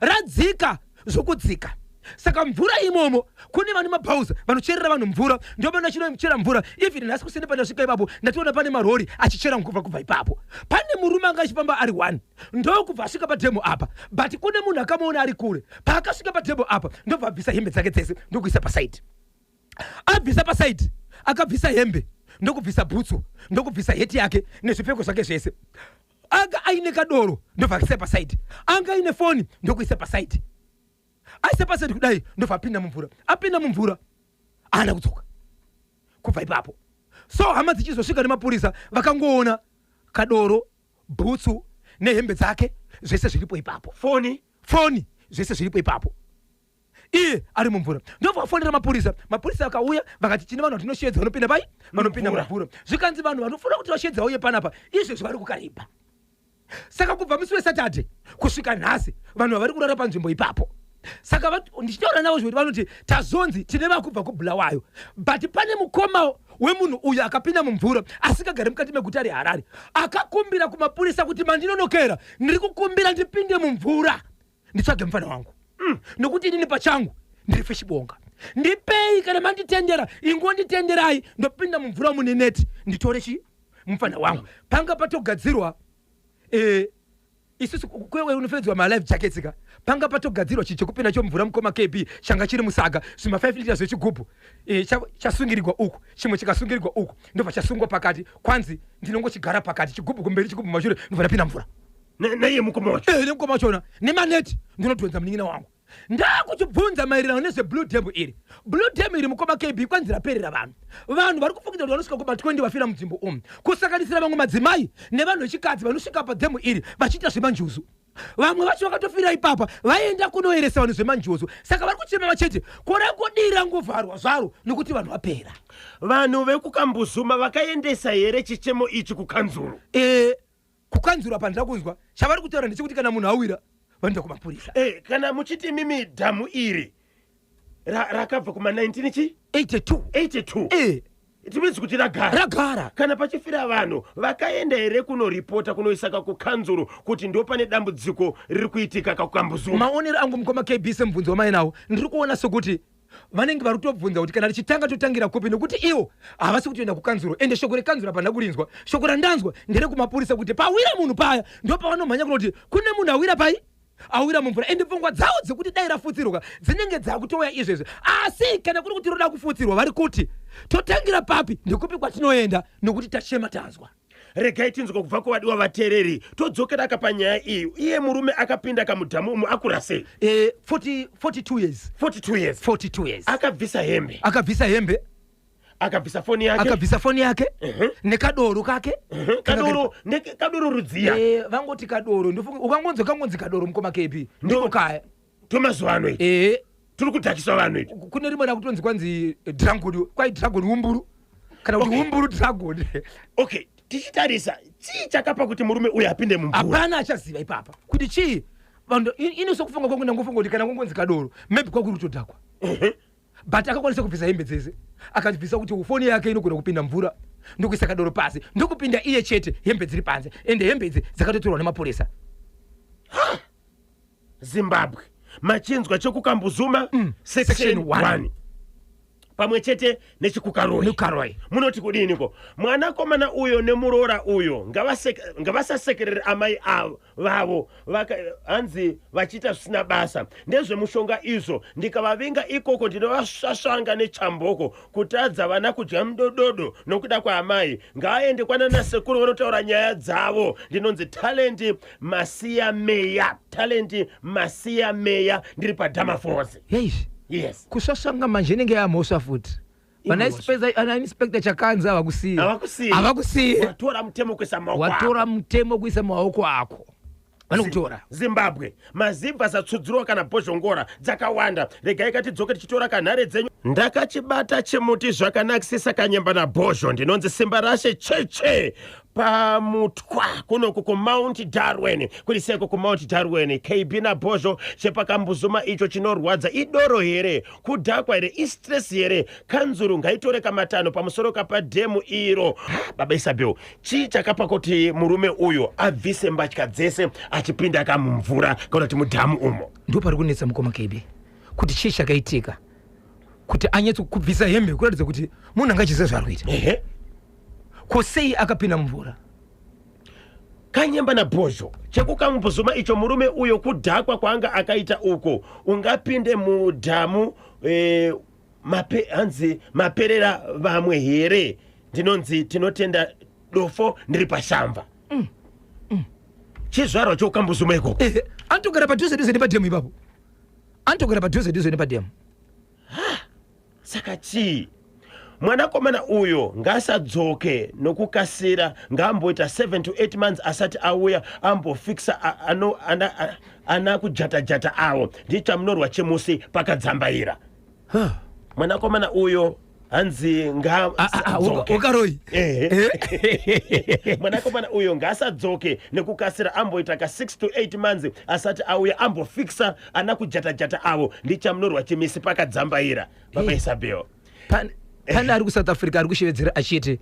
radzika zvokudzika. Saka mvura imomo, kune vane mabhauza vanocherera vanhu mvura, ndo vanochinochera mvura. Even nhasi kuseni pandasvika ipapo, ndatoona pane marori achichera mvura kubva ipapo. Pane murume anga achifamba ari one, ndokubva asvika padhemu apa, but kune munhu akamuona ari kure. Paakasvika padhemu apa, ndobva abvisa hembe dzake dzese, ndokuisa pasaidi. Abvisa pasaidi, akabvisa hembe, ndokubvisa bhutsu, ndokubvisa heti yake nezvipfeko zvake zvese. Anga aine kadoro, ndobva aisa pasaidi. Anga aine foni, ndokuisa pasaidi. Aisa pasaidi kudai, ndobva apinda mumvura. Apinda mumvura, haana kudzoka kubva ipapo. So hama dzichizosvika nemapurisa, vakangoona kadoro, bhutsu nehembe dzake zvese zviripo ipapo. Foni. Foni, zvese zviripo ipapo, iye ari mumvura. Ndobva vafonera mapurisa. Mapurisa akauya, vakati tine vanhu vatinoshedza vanopinda pai, vanopinda Mumvura. mumvura. Zvikanzi vanhu vanofanira kuti vashedza vauye panapa izvezvi vari kuKariba. Saka kubva musi weSaturday kusvika nhasi, vanhu vavari kurara panzvimbo ipapo. Saka ndichitaura navo zvekuti vanoti tazonzi tine vakubva kuBulawayo, but pane mukoma wemunhu uyu akapinda mumvura asingagari mukati meguta reHarare, akakumbira kumapurisa kuti mandinonokera, ndiri kukumbira ndipinde mumvura nditsvage mufana wangu, nokuti inini pachangu ndiri fishbonga. Ndipei, kana manditendera, ingonditenderai ndopinda mumvura mune neti nditore chi mufana wangu. Panga patogadzirwa isusu kwewe unopfedzwa malife jackets ka, panga patogadzirwa chinhu chekupinda chomvura, mukoma KB, changa chiri musaga, zvima 5 liters zvechigubhu, chasungirirwa uku, chimwe chikasungirirwa uku, ndobva chasungwa pakati. Kwanzi ndinongochigara pakati, chigubhu kumberi, chigubhu mashure, ndobva ndapinda mvura. Naiye mukoma wacho? Nemukoma wachona nemaneti, ndinodhonza munin'ina wangu. Ndakuchibvunza maererano nezveBlue Dam iri. Blue Dam iri, mukoma KB, kwanzi raperera vanhu. Vanhu vari kufungidza kuti vanosvika kuma 20 vafira munzvimbo umu, kusanganisira vamwe madzimai nevanhu vechikadzi vanosvika padhemu iri vachiita zvemanjuzu. Vamwe vacho vakatofira ipapa vaenda kunoeresa vanhu zvemanjuzu. Saka vari kuchema vachiti korangodii rangovharwa zvaro nokuti vanhu vapera. Vanhu vekuKambuzuma vakaendesa here chichemo ichi kukanzuru? Kukanzuru apa ndida kunzwa chavari kutaura ndechekuti kana munhu awira vanoenda kumapurisa. Kana muchiti mimi dhamu iri rakabva kuma 19 chi 82. 82. It means kuti ragara. Ragara. Kana pachifira vanhu, vakaenda here kunoripota, kunoisaka kukanzuru kuti ndo pane dambudziko riri kuitika kakuKambuzuma? Maonero angu, mukoma KB, semubvunzo wamainawo, ndiri kuona sokuti vanenge vari kutobvunza kuti kana richitanga totangira kupi, nokuti ivo havasi kutoenda kukanzuro. Ende shoko rekanzuro hapana kurinzwa. Shoko randanzwa nderekumapurisa kuti pawira munhu paya, ndo pavanomhanya kunoti kune munhu awira pai, awira mumvura. Ende pfungwa dzavo dzekuti dai rafutsirwa dzinenge dzakutouya izvezvi. Asi kana kuri kuti roda kufutsirwa, vari kuti totangira papi, ndekupi kwatinoenda, nokuti tachema, tanzwa. Regai tinzwe kubva kuvadiwa vateereri. Todzokeraka panyaya iyi. Iye murume akapinda kamudhamu umu akura sei? 40, 42 years. 42 years. 42 years. Akabvisa hembe. Akabvisa hembe. Akabvisa foni yake. Akabvisa foni yake nekadoro kake. Kadoro, kadoro rudziya. Vangoti kadoro, ndofunga ukangonzwa kangonzi kadoro, mukoma kepi, ndiko kaya. Tomazuva ano iyi. Tiri kudhakiswa vanhu iti. Kune rimwe rakutonzi kwanzi dragon, kwai dragon umburu kana kuti umburu dragon. Okay, tichitarisa, chii chakapa kuti murume uyu apinde mumvura? Hapana achaziva ipapa kuti chii. Vanhu ini sokufunga kwangu, ndangofunga kuti kana kungonzi kadoro, maybe kwakuri kutodhakwa, but akakwanisa kubvisa hembe dzese, akabvisa kuti foni yake inogona kupinda mvura, ndokuisa kadoro pasi, ndokupinda iye chete, hembe dziri panze. Ende hembe idzi dzakatotorwa nemapurisa. Zimbabwe, machinzwa chekuKambuzuma, section section 1. 1 pamwe chete nechikuKaroi. NekuKaroi. Munoti kudiniko? Mwanakomana uyo nemuroora uyo ngavasasekerere amai avo vavo hanzi vachiita zvisina basa. Ndezvemushonga izvo. Ndikavavinga ikoko, ndinovasvasvanga nechamboko. Kutadza vana kudya mudododo nokuda kwaamai. Ngaaende kwanana sekuru vanotaura nyaya dzavo. Ndinonzi Talent Masiya Meya, Talent Masiya Meya, ndiri paDamafozi. Yei. Yes. Kusvasvanga manje inenge yamhosva futi. Vana Imhosva. Ana inspector Chakanza havakusiye. Havakusiye. Havakusiye. Watora mutemo kuisa maoko ako. Watora mutemo kuisa maoko ako, vanokutora. Zimbabwe, mazibva satsudzurwa kana bhozhongora dzakawanda. Regai katidzoke tichitora kanhare dzenyu. Ndakachibata chimuti zvakanakisisa, Kanyemba nabhozho. Ndinonzi Simba Rashe Cheche pamutwa kunoku kuMount Darwin. Kuri seko kuMount Darwin, KB nabhozho, chepaKambuzuma icho chinorwadza. Idoro here? Kudhakwa here? Istress here? Kanzuru ngaitore kamatano pamusoro kapadhemu iro. Ha, baba Isabel, chii chakapa kuti murume uyu abvise mbatya dzese achipinda kamumvura kana kuti mudhamu umo? Ndo pari kunetsa, mukoma KB, kuti chii chakaitika kuti anyatso kubvisa hembe, kuratidza kuti munhu anga achiziva zvaari kuita. Ko sei akapinda mumvura? Kanyemba nabhozho, chekuKambuzuma icho, murume uyo kudhakwa kwaanga akaita uko. Ungapinde mudhamu hanzi maperera vamwe here? Ndinonzi Tinotenda Dofo, ndiri paShamva. Chizvarwa chokuKambuzuma ikoko. Ehe, anotogara padhuze dhuze nepadhemu ipapo, anotogara padhuze dhuze nepadhemu. Saka chii? Mwanakomana uyo ngasadzoke nokukasira, ngaamboita 7 to 8 months asati auya, ambofikisa ana kujata-jata avo. Ndichamunorwa chemusi pakadzambaira. Mwanakomana uyo hanzi ngasadzoke. Ukaroi. Ehe. Mwanakomana uyo ngaasadzoke nekukasira, amboita ka 6 to 8 months asati auya, ambofikisa ana kujata-jata avo. Ndichamunorwa chimisi pakadzambaira, baba Isabel. Pane ari kuSouth Africa ari kushevedzera achiti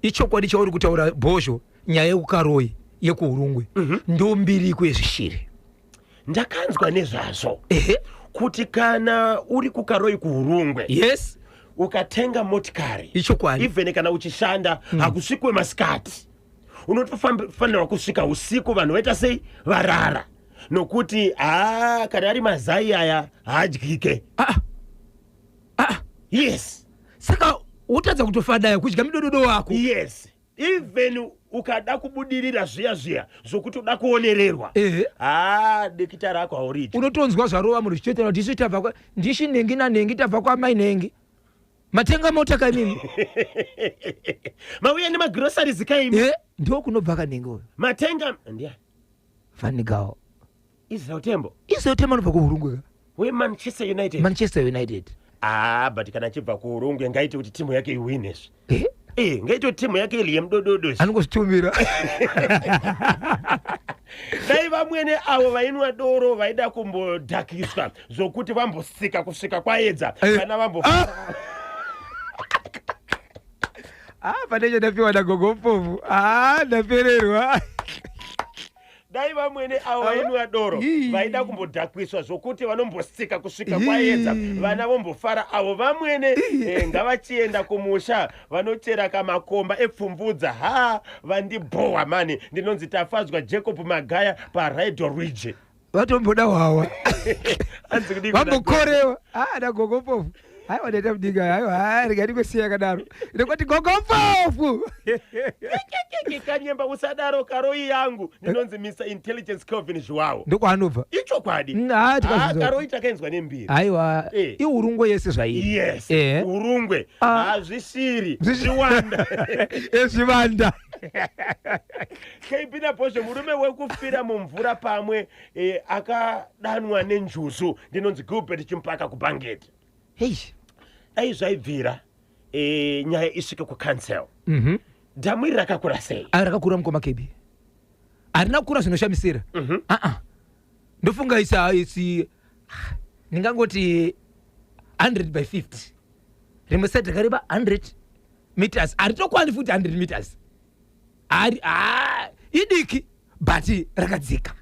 ichokwadi chauri kutaura, Bhozho. Nyaya yekuKaroi yekuHurungwe ndo mbiriko yezvishiri. Ndakanzwa nezvazvo kuti kana uri kuKaroi kuHurungwe, ukatenga motikari, Ichokwadi. even kana uchishanda, hakusvikwe masikati, unotofanirwa kusvika usiku, vanhu vaita sei, varara, nokuti haa, kana ari mazai aya haadyike. Ah, ah. Yes. Saka wotadza kutofadaya kudya mudododo wako. Yes, even ukada kubudirira zviya zviya zvokuti uda kuonererwa, haa, dikita rako hauridi. Unotonzwa zvarova munhu zvichitoitana kuti isu tabva ndishi nhengi nanhengi, tabva kwamai nhengi, matenga mota kaimimi. Mauya nemagroceries kaimi. Ndo kunobva kanhengi uyo. Matenga ndiani? Van Gaal. Israel Tembo. Israel Tembo anobva kuHurungwe ka. WeManchester United. Manchester United. Ah, but kana achibva kuHurungwe, ngaite kuti timu yake iwinezve. Ngaite kuti timu yake iliye mudododo. Anongozvitumira. Dai vamwene avo vainwa doro vaida kumbodhakiswa zvokuti vambosika kusvika kwaedza, vana vambo Ah, pane chandapiwa nagogo Mpofu. Ah, ndapererwa. Dai vamwene avo vainwa doro Ii. vaida kumbodhakwiswa zvokuti vanombosika kusvika Ii. kwaedza, vana vombofara. Avo vamwene ngavachienda kumusha vanochera kamakomba epfumvudza. Ha, vandibhowa mani. Ndinonzi Tafadzwa Jacob Magaya paRido Ridge. Vatomboda hwawa. Hanzi kudii kuna Vambokorewa. Ah, nagogo Mpofu. Haiwa, ndaita mudiki. Haiwa, hai, rega ndingosiya yakadaro nekuti gogo mpofu. Kanyemba, usadaro. Karoi yangu, ndinonzi Mr Intelligence Kelvin Zhuwawo. Ndokwaanobva. Ichokwadi. Ah, tikazvinzwa. Karoi takaenzwa nembiri. Haiwa. Iurungwe yese zvairi. Yes. Urungwe. Hazvisiri zviwanda. Ezvivanda. KB naBhozho, murume wekufira mumvura pamwe akadanwa nenjuzu. Ndinonzi Gilbert Chimpaka kuBhangeti. Hei. Dai zvaibvira, nyaya isvike kucouncil. Dhamu iri rakakura sei? Ai, rakakura, mukoma KB. Harina kukura zvinoshamisira. Aa, ndofunga isa isi ndingangoti 100 by 50. Rimwe side rakareba 100 meters, haritokwani futi 100 meters. Hari idiki, but rakadzika.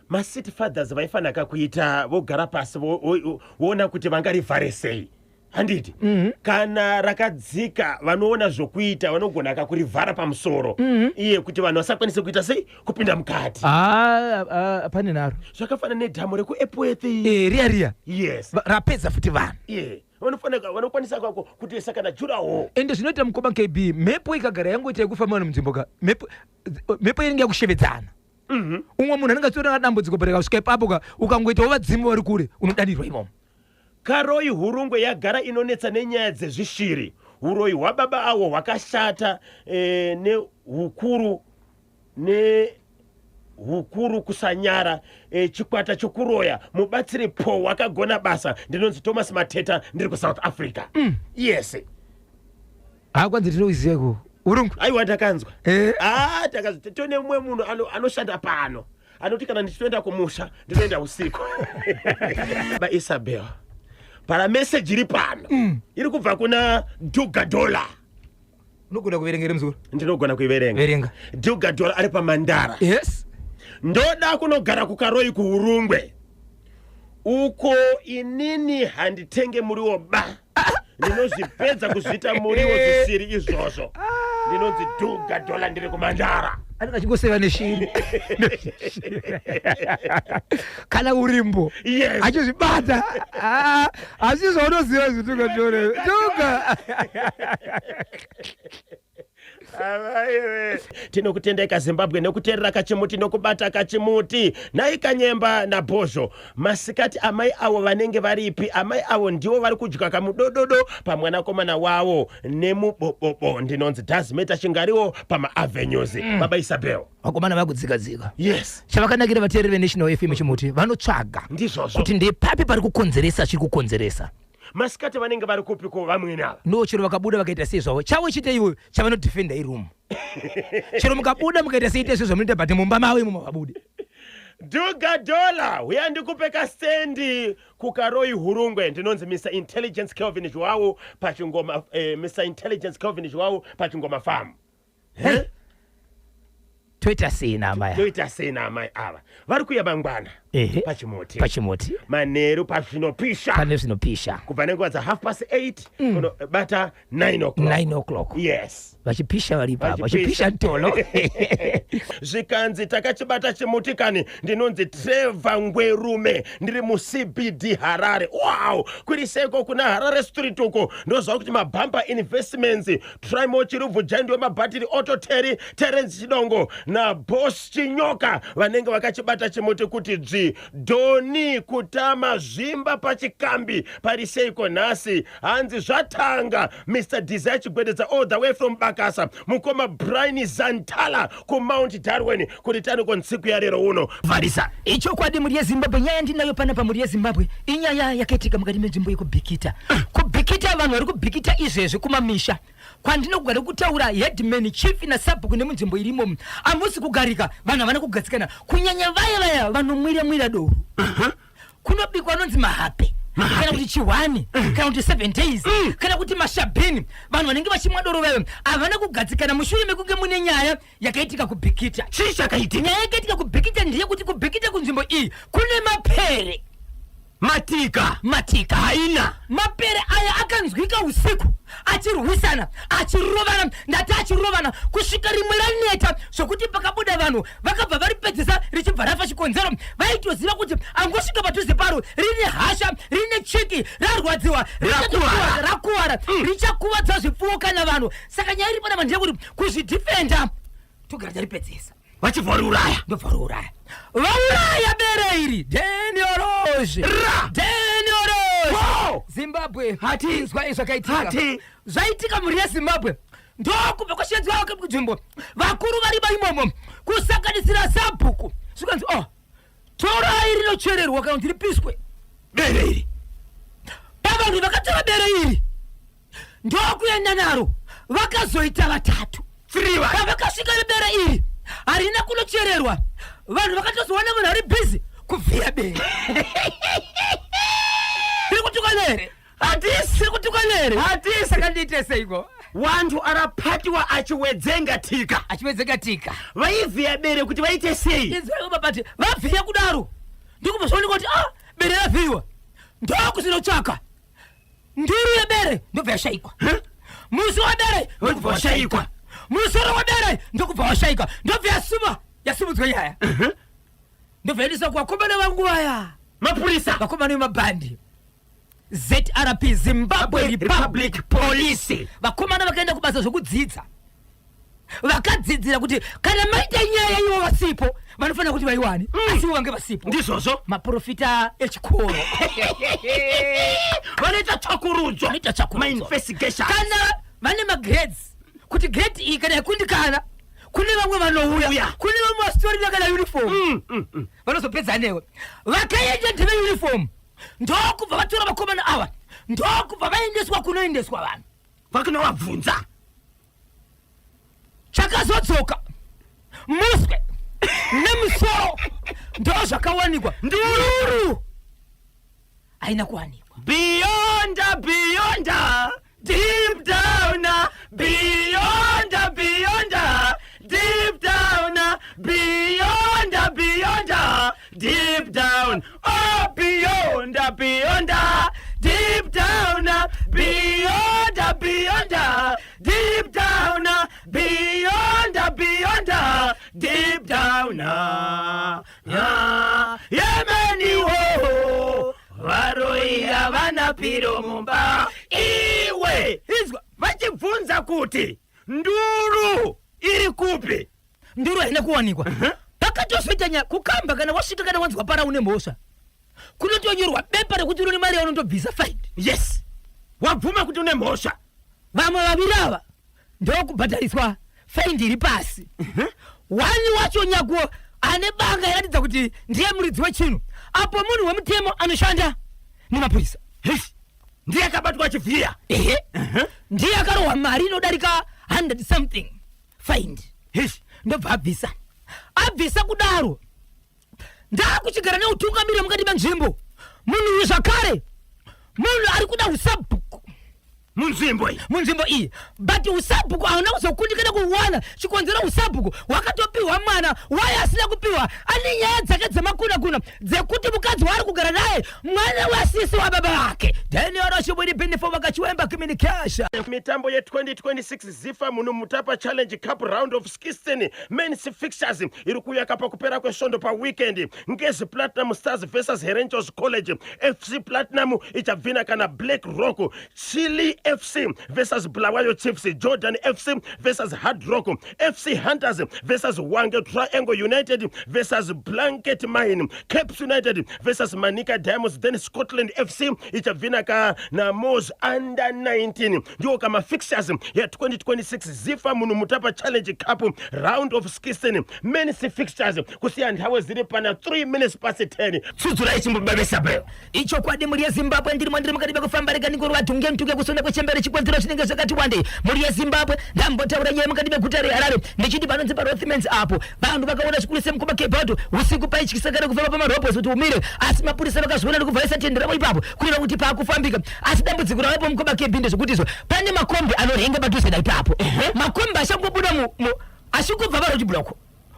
Macity fathers vaifanaka kuita vogara pasi, voona kuti vangarivhare sei, handiti? Kana rakadzika, vanoona zvokuita, vanogona kakurivhara pamusoro iye kuti vanhu vasakwanise kuita sei, kupinda mukati. Ah, ah, pane nharo. Zvakafanana nedhamu rekuEpworth. Riya riya. Yes. Rapedza futi vanhu. Iye vanofanira, vanokwanisa kako kutoisa kana durawall. Ende zvinoita, mukoma KB, mhepo ikagara yangoita yekufamba vanhu munzvimbo ka, mhepo inenge yakushevedzana. Umwe munhu anenge achitora dambudziko pareka kusvika ipapo ka, ukangoitawo vadzimu vari kure, unodanirwa imomo. Karoi Hurungwe yagara inonetsa nenyaya dzezvishiri. Uroyi hwababa awo hwakashata, nehukuru kusanyara, chikwata chokuroya. Mubatsiri po wakagona basa. Ndinonzi Thomas Mateta, ndiri kuSouth Africa. Yes. Hakwanzi tinoiziva iko Urungwe. Aiwa, ndakanzwa. Ah, takazwa tone mumwe munhu anoshanda pano anoti kana ndichitoenda kumusha ndinoenda usiku. Baisabel, para meseji iri pano iri kubva kuna Dugadola. Unogona kuverengera, muzukuru? Ndinogona kuiverenga. Verenga. Dugadola ari paMandara. Ndoda kunogara kuKaroi kuUrungwe uko. Inini handitenge muriwo ba, ndinozvipedza kuzviita muriwo zvisiri izvozvo. Ndinonzi Dugadola, ndiri kuMandara. Anenge achingoseva neshiri kana urimbo. Achizvibata. Ah, asi zvaunoziva zvituka tore tuka. Avaiwe, tinokutendai kaZimbabwe nekuteerera kachimuti nokubata kachimuti. Nhai Kanyemba naBhozho, masikati amai avo vanenge varipi? Amai avo ndivo vari kudya kamudododo pamwanakomana wavo nemubobobo. Ndinonzi Dasmeta Chingariwo pamaAvenues. Baba Isabel. Vakomana vakudzikadzika. Chavakanakira vateereri veNational FM Chimuti, vanotsvaga Ndizvozvo. kuti ndepapi pari kukonzeresa, chiri kukonzeresa. Masikati vanenge vari kupiko vamwene ava? No, chero vakabuda vakaita sei zvavo, chavo chite iwo chavanodefenda iroom. Chero mukabuda mukaita sei, ite zvo zvamunoita, but mumba mavo imomo vabude. Dugadola, uya ndikupe kasendi kuKaroi Hurungwe. Ndinonzi Mr Intelligence Kelvin Joao pachingoma, Mr Intelligence Kelvin Joao pachingoma farm. Hey. Toita sei naamai ava? Toita sei naamai ava? Vari kuya mangwana pachimuti. Pachimuti. Manheru pazvinopisha. Pane zvinopisha. Kubva nenguva dza8:30 kunobata 9 o'clock. 9 o'clock. Yes. Vachipisha vari ipapo. Vachipisha. Vachipisha ntolo. Zvikanzi takachibata chimuti kani. Ndinonzi Trevor Ngwerume, ndiri muCBD Harare. Wow, kuri seko kuna Harare Street uko. Ndoziva kuti Mabhampa Investments, Trimo Chirubvu, Jandi wemabhatiri, Ototeri, Terence Chidongo naBos Chinyoka vanenge vakachibata chimuti kuti dzvi. Dhoni kutama zvimba pachikambi, pari seiko nhasi? Hanzi zvatanga. Mr Desire Chigwededza all the way from Bakasa. Mukoma Brian Zantala kuMount Darwin, kuti taniko ntsiku yarero uno varisa. Ichokwadi, mhuri yeZimbabwe, nyaya ndinayo panapa, mhuri yeZimbabwe, inyaya yakaitika mukati menzvimbo yekuBhikita. KuBhikita, vanhu vari kuBhikita izvezvi kumamisha kwandinogara kutaura, headman, chief nasabhuku nemunzvimbo irimo hamusi kugarika. Vanhu havana kugadzikana, kunyanya vaya vaya vanomwira mwira doro. Kunobikwa anonzi mahape kana kuti chihwani kana kuti 7 days kana kuti mashabhini. Vanhu vanenge vachimwa doro vayo havana kugadzikana mushure mekunge mune nyaya yakaitika kuBhikita. Chii chakaitika? Nyaya yakaitika kuBhikita ndeyekuti kuBhikita, kunzvimbo iyi, kune mapere. Matika. Matika. Haina. Mapere aya akanzwika usiku achirwisana, achirovana, ndati achirovana kusvika rimwe raneta zvokuti pakabuda vanhu vakabva varipedzisa richibva rafa. Chikonzero vaitoziva kuti angosvika padhuze paro rine hasha, rine chiki, rarwadziwa, Rakuwara. rakuwara, richakuvadza zvipfuwo kana vanhu. Saka nyaya iri panapa ndeyekuti kuzvidhifenda togara taripedzisa. Vachibva variuraya. Ndobva riuraya, vauraya bere iri. Deniorozhe. Ra. Deniorozhe. Go! Zimbabwe. Hati. Inzwa zvakaitika. Hati. Zvaitika mhuri yeZimbabwe, ndokubva kwashedzwa kunzvimbo vakuru vari vaimomo, kusanganisira sabhuku. Zvikanzi, "Oh, torai rinochererwa kana kuti ripiswe." Bere iri. Pavanhu vakatora bere iri ndokuenda naro, vakazoita vatatu. Three vanhu. Pavakasvika nebere iri, harina kunochererwa. Vanhu vakatozoona munhu ari busy kuvhiya bere. Tiri kutukana here? Hatisi. Tiri kutukana here? Hatisi. Saka ndiite seiko? Wantu arapatiwa achiwedzenga tika. Achiwedzenga tika. Vaivhiya bere kuti vaite sei? Inzwai babati, vavhiya kudaro ndikubva zvaoneka kuti, ah, bere ravhiyiwa. Ndokusinotsvaka nduru yebere, ndobva yashayikwa. Musi webere ndokubva washayikwa, musoro webere ndokubva washayikwa. Ndobva yasuma, yasimudzwa nyaya, ndobva yaendeswa kuvakomana vangu vaya. Mapurisa. Vakomana vemabhandi, ZRP, Zimbabwe Republic Republic Police. Vakomana vakaenda kubasa zvokudzidza, vakadzidzira kuti kana maita nyaya ivo vasipo, vanofanira kuti vaiwane, asi ivo vange vasipo. Ndizvozvo. Maprofita echikoro. Vanoita tsvakurudzo. Vanoita tsvakurudzo. Mainvestigation. Kana vane magrades, kuti grade iyi kana yakundikana, kune vamwe vanouya. Uya. Kune vamwe vasitorina kana uniform, vanozopedza newe. Vakaenda ndeve uniform, ndokubva vatora vakomana ava, ndokubva vaendeswa kunoendeswa vanhu. Vakunovabvunza. Chakazodzoka muswe nemusoro, ndo zvakawanikwa. Nduru haina kuwanikwa. Beyond, beyond, deep down, beyond, beyond, deep down, beyond, beyond, deep down, oh, beyond, beyond, deep down, beyond, beyond, deep down, beyond, beyond, deep down. Ah, yemeniwo varoi havana piro mumba iwe. Izwa. Vachibvunza kuti nduru iri kupi? Nduru haina kuwanikwa. Pakatozoita nyaya kukamba, kana wasvika, kana wanzwa para une mhosva, kunotonyorwa bepa rekuti une mari yaunotobvisa, fine. Yes, wabvuma kuti une mhosva. Vamwe vaviri ava ndokubhadhariswa faindi iri pasi. Wani wacho nyakuo ane banga iratidza kuti ndiye muridzi wechinhu apo, munhu wemutemo anoshanda nemapurisa. Hesh, ndiye akabatwa achivhiya. Ehe, ndiye akarohwa mari inodarika 100 something fine. Hesh. Ndobva abvisa. Abvisa kudaro, ndaakuchigara neutungamiri mukati menzvimbo. Munhu uyu zvakare munhu ari kuda usabhuku. Munzvimbo iyi. Munzvimbo iyi, but usabhuku hauna kuzokundikana kuwana. Chikonzero, usabhuku hwakatopiwa mwana waye asina kupiwa, ane nyaya dzake dzemakunakuna dzekuti mukadzi waari kugara naye mwana wasisi wababa vake. Daniorashibwiripinifo vakachiwemba communication. Mitambo ye2026 ZIFA Muno Mutapa Challenge Cup round of 16 men's fixtures iri kuyaka pakupera kwesvondo paweekend. Ngezi Platinum Stars versus Herentals College, FC Platinum ichabvina kana Black Rock. Chile FC versus Bulawayo Chiefs, Jordan FC versus Hard Rock, FC Hunters versus Wange Triangle United versus Blanket Mine, Caps United versus Manica Diamonds, then Scotland FC ichabvina kana Mos Under 19. Ndiwo kama fixtures ya2026 ZIFA Munhu Mutapa Challenge Cup round of 16 men's fixtures. Kusiya nthawe ziri pana 3 minutes past 10. Tsudzurai chimbobabesa Ichokwadi, mhuri yeZimbabwe, ndirimo, ndiri mukati mekufamba. Rega ndingorova tunge ntuke kusonda kwechembere. Chikonzero chinenge zvakati wandei. Mhuri yeZimbabwe, ndambotaura nyaya mukati meguta reHarare ndichiti panonzi paRothmans apo, vanhu vakaona zvikuru semukoma Kebhato usiku paityisa kana kufamba pamarobhos kuti umire, asi mapurisa vakazviona ndokubva tende ravo ipapo, kureva kuti paakufambika. Asi dambudziko ravapo, mukoma Kebhi, ndezvekuti izvo pane makombi anorenga padhuze na ipapo. Makombi achangobuda achingobva paroad block,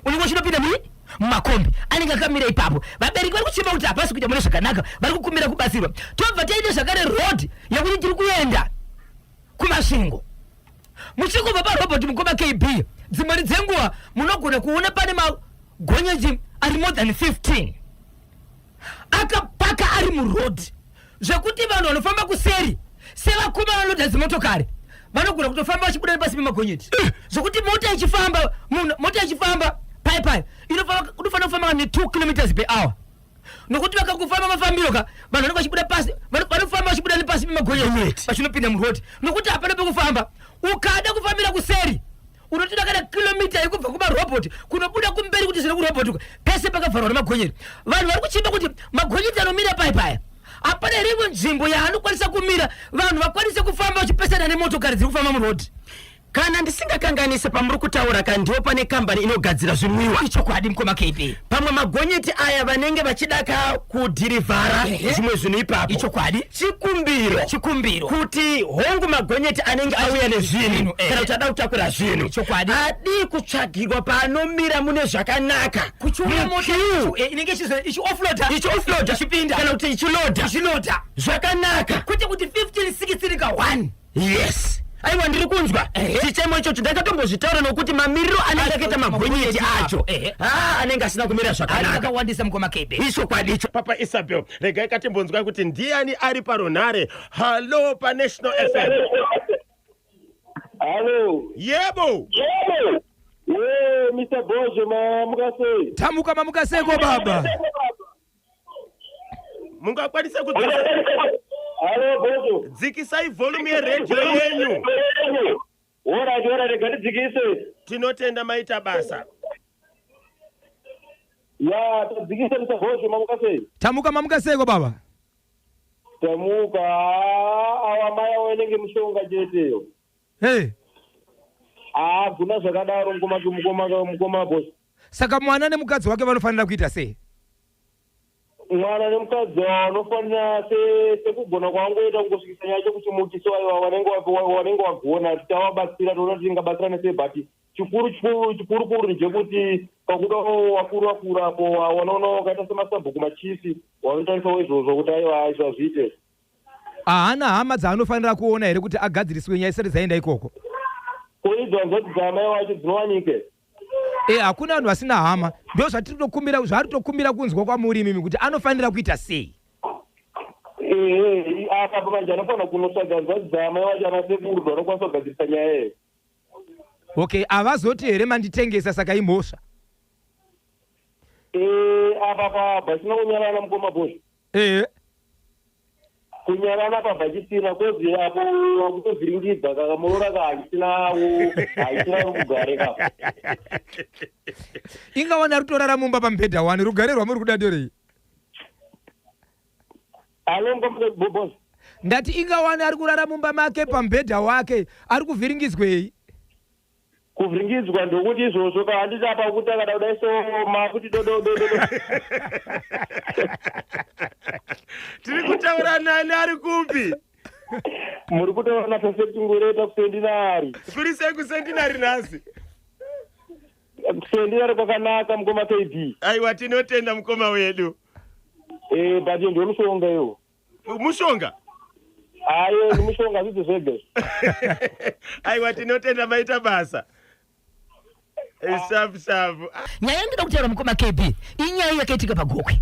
unenge uchinopinda mui. Mumakombi anenge akamira ipapo, vabereki vari kuchema kuti hapasi kuita mune zvakanaka, vari kukumbira kubatsirwa. Tobva taita zvakare road yekuti tiri kuenda kuMasvingo. Muchingobva parobot, mukoma KB, dzimweni dzenguva munogona kuona pane magonyeti ari more than 15 akapaka ari muroad, zvekuti vanhu vanofamba kuseri sevakoma vanoda dzimotokari vanogona kutofamba vachibuda nepasi pemagonyeti, zvekuti mota ichifamba, munhu mota ichifamba pai pai inofanira kufamba ne 2 kilometers per hour, nokuti vakangofamba mafambiro ka, vanhu vanenge vachibuda pasi, vanofamba vachibuda nepasi pemagonyeti vachinopinda muroad, nokuti hapana pekufamba. Ukada kufambira kuseri, unotoda kana kilomita yekubva kumarobhoti kunobuda kumberi kuti zviri kurobhoti pese pakavharwa nemagonyeti. Vanhu vari kuchimba kuti magonyeti anomira pai paya, hapana here imwe nzvimbo yaanokwanisa kumira, vanhu vakwanise kufamba vachipesana nemotokari dziri kufamba murodhi? Kana ndisingakanganise, pamuri kutaura ka, ndiwo pane kambani inogadzira zvinwiwa. Ichokwadi, mukoma KB. Pamwe magonyeti aya vanenge vachida ka kudhirivhara zvimwe zvinhu ipapo. Ichokwadi. Chikumbiro Chikumbiro kuti hongu, magonyeti anenge auya nezvinhu kana kuti ada kutakura zvinhu, Chokwadi. Adii kutsvagirwa paanomira mune zvakanaka? Kuchiuya mota Muqueue. inenge ichioffloada. Ichioffloada. Ichipinda. Kana kuti ichiloada. Ichiloada. Zvakanaka. Kwete kuti 15 16 ka 1. Yes, aiwa, ndiri kunzwa chichemo ichocho. Ndakatombozvitaura nokuti mamiriro anenge akaita magonyeti acho, ha, anenge asina kumira zvakanaka. Akawandisa, mukoma KB. Ichokwadi icho. Papa Isabel, regai katimbonzwa kuti ndiani ari parunhare. Hallo, paNational FM. Hallo. Yebo. Yebo. Ye, Mr. Bojo, mamuka sei? Tamuka, mamuka seko baba? Mungakwanisa kudzika Hallo, Bojo. Dzikisai volume yeredhiyo yenyu. Alright, rega ndidzikise. Tinotenda, maita basa. Ya, tadzikisa, Mr. Bojo, mamuka sei? Tamuka, mamuka seko baba? Tamuka, awa mai awo inenge mushonga cheteyo. Hey. Ah, kuna zvakadaro, mukoma Bojo. Saka mwana nemukadzi wake vanofanira kuita sei? Mwana nemukadzi wavo vanofanira sekugona kwavangoita kungosvikisa nyaya chekuchimuti. So aiwa, vanenge vagona, tichavabatsira, toona kuti tingabatsirane sei, but chikuru chikuru chikuru kuru ndechekuti pakudawo vakuru vakuru apo wanoona wakaita semasabhuku, machiefs, vanotarisawo izvozvo kuti aiwa, izvo hazviite. Haana hama dzaanofanira kuona here kuti agadziriswe nyaya isati dzaenda ikoko? Ko idzo hanzvadzi dzaamai wacho dzinowanike? E, hakuna vanhu vasina hama. Ndo zvatiri tokumbira, zvaari tokumbira kunzwa kwamuri imimi kuti anofanira kuita sei. Ehe, apa manje anofanira kunotsvaga hanzvadzi dzaamai wacho, ana sekuru, vanokwanisa kugadzirisa nyaya iyo. Okay, havazoti here manditengesa, saka imhosva? Apa pabva kunyarana, mukoma Bojo. Kunyarana pabva chisina kozi apo wakutovhiringidza kakamuroora ka, hachisinawo, hachisina rugare ka. Ingawana ari kutorara mumba pamubhedha wani, rugare rwamuri kuda nderei? Alo, mukoma Bojo. Ndati ingawani ari kurara mumba make pamubhedha wake, ari kuvhiringidzwei? Kuvhiringidzwa ndokuti izvozvo ka, handiti apa kuti akada kudai so makuti dodododo. Tiri kutaura nani, ari kupi? Muri kutaura naPerfect Ngureta kuCentenary. Kuri sei kuCentenary nhasi? KuCentenary kwakanaka, mukoma KB. Aiwa, tinotenda, mukoma wedu. But ndiyo mushonga iwo. Mushonga? Ayo ni mushonga, hazvisi zvega. Aiwa, tinotenda, maita basa. Sharp sharp. Nyaya yandinoda kutaura, mukoma KB, inyaya yakaitika paGokwe.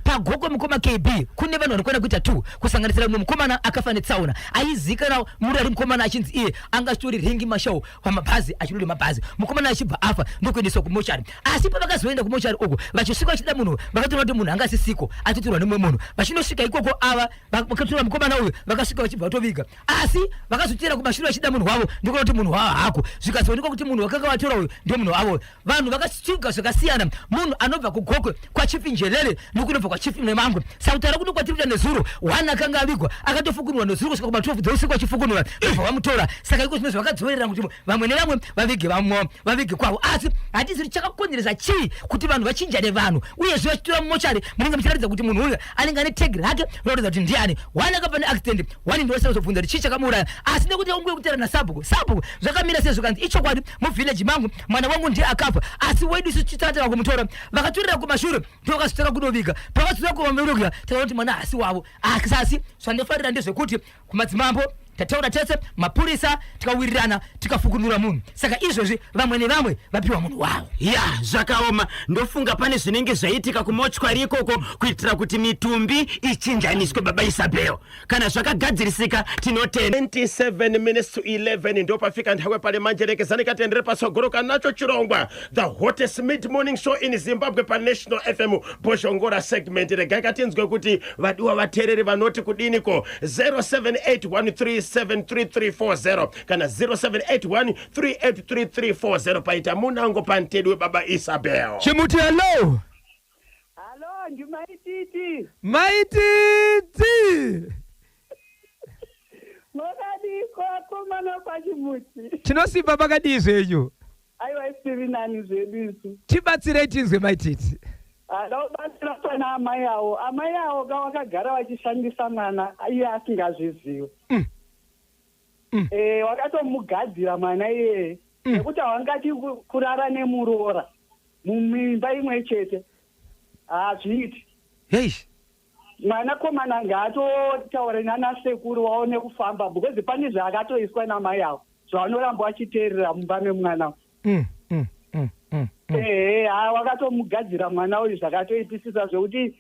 PaGokwe, mukoma KB, kune vanhu vanokwana kuita two, kusanganisira mumwe mukomana akafa netsaona aizikanwa muri ari mukomana achinzi iye anga achitori ring marshal pamabhazi, achirori mabhazi. Mukomana achibva afa ndokuendeswa kumochari, asi pavakazoenda kumochari uku, vachisvika vachida munhu, vakatora kuti munhu anga asisiko, atotorwa nemumwe munhu. Vachinosvika ikoko, ava vakatora mukomana uyu, vakasvika vachibva vatoviga, asi vakazotera kumashure vachida munhu wavo, ndikuona kuti munhu wavo hako. Zvikazoonekwa kuti munhu wakanga vatora uyu ndio munhu wavo. Vanhu vakasvika zvakasiyana, munhu anobva kuGokwe kwaChief Njelele nokunobva kwaChief Nemangwe. Sakutaura kuno kwatiri kuita, nezuro one akanga avigwa akatofukunurwa nezuro kusvika kuma12 dzeusiku achifukunura, ndobva vamutora. Saka iko zvino zvakadzorera kuti vamwe nevamwe vavige vamwe, vavige kwavo, asi hatizi kuti chakakonzeresa chii kuti vanhu vachinjane vanhu. Uyezve vachitora mumochari, munenge muchiratidza kuti munhu uyu anenge ane tag rake rinoratidza kuti ndiani. One akabva neaccident, one ndosina kuzobvunza kuti chii chakamuuraya, asi nekuti unguye kutaura nasabhuku, sabhuku zvakamira sei, zvikanzi ichokwadi, muvillage mangu mwana wangu. wangu ndiye akafa asi wedu isu titatanga kumutora. Vakatorera kumashure ndovakazotanga kunoviga. Pavazotanga kuvamuruga takaona kuti mwana haasi wavo. Asi zvandofarira ndezvekuti kumadzimambo tataura tese mapurisa tikawirirana tikafukunura munhu saka izvozvi vamwe nevamwe vapiwa munhu wavo. Ya, zvakaoma. Ndofunga pane zvinenge zvaitika kumochwari ikoko kuitira kuti mitumbi ichinjaniswe. Baba Isabel, kana zvakagadzirisika tinotenda. 27 minutes to 11 ndopafika nthawi pale manje. Lekezani katendere patsogolo kanacho chirongwa the hottest mid morning show in Zimbabwe paNational FM, Bhozhongora segment. Regai katinzwe kuti vadiwa vateereri vanoti kudiniko. 0781373340 kana 0781383340. Paita munango pantedwe, Baba Isabel. Chimuti, hello. Hallo, ndiMaititi. Maititi. Makadiko akomana pachimuti? Tinosimba, pakadii zvenyu? Aiwa, isiri nani zvedu isu. Tibatsirei tinzwe, Maititi. Hada kubatsira pana amai avo. Amai avo ka vakagara vachishandisa mwana iye asingazvizivi. Wakatomugadzira mwana iyeye nekuti havangati kurara nemuroora mumimba imwe chete hazviiti. Hei. Mwanakomana ngaatotaure nanasekuru waone kufamba because pane zvaakatoiswa namai avo zvavanoramba vachiteerera mumba memwana. Ehe, ha, wakatomugadzira mwana uyu zvakatoipisisa zvekuti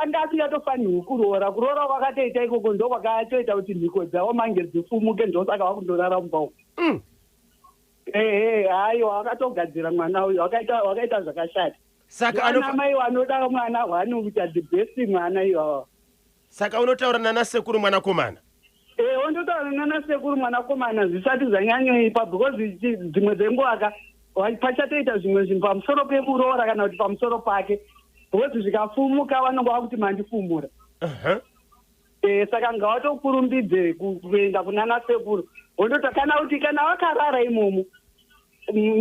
anga asingatofanirwi kuroora. Kuroora kwakatoita ikoko ndo kwakatoita kuti mhiko dzavo mange dzifumuke, ndosaka vakundorara mumba umu. Ehe, haiwa, wakatogadzira mwana uyu, wakaita zvakashata. Saka ana mai vanoda mwana hwani kuita the best mwana ivava. Saka unotaura nanasekuru mwanakomana? E, ondotaura nanasekuru mwanakomana zvisati zvanyanyoipa because dzimwe dzenguva ka pachatoita zvimwe zvinhu pamusoro pemuroora kana kuti pamusoro pake because zvikafumuka vanonga vakuti mandifumura. E, saka ngavatokurumbidze kuenda kunana sekuru wondota kana kuti kana vakarara imomo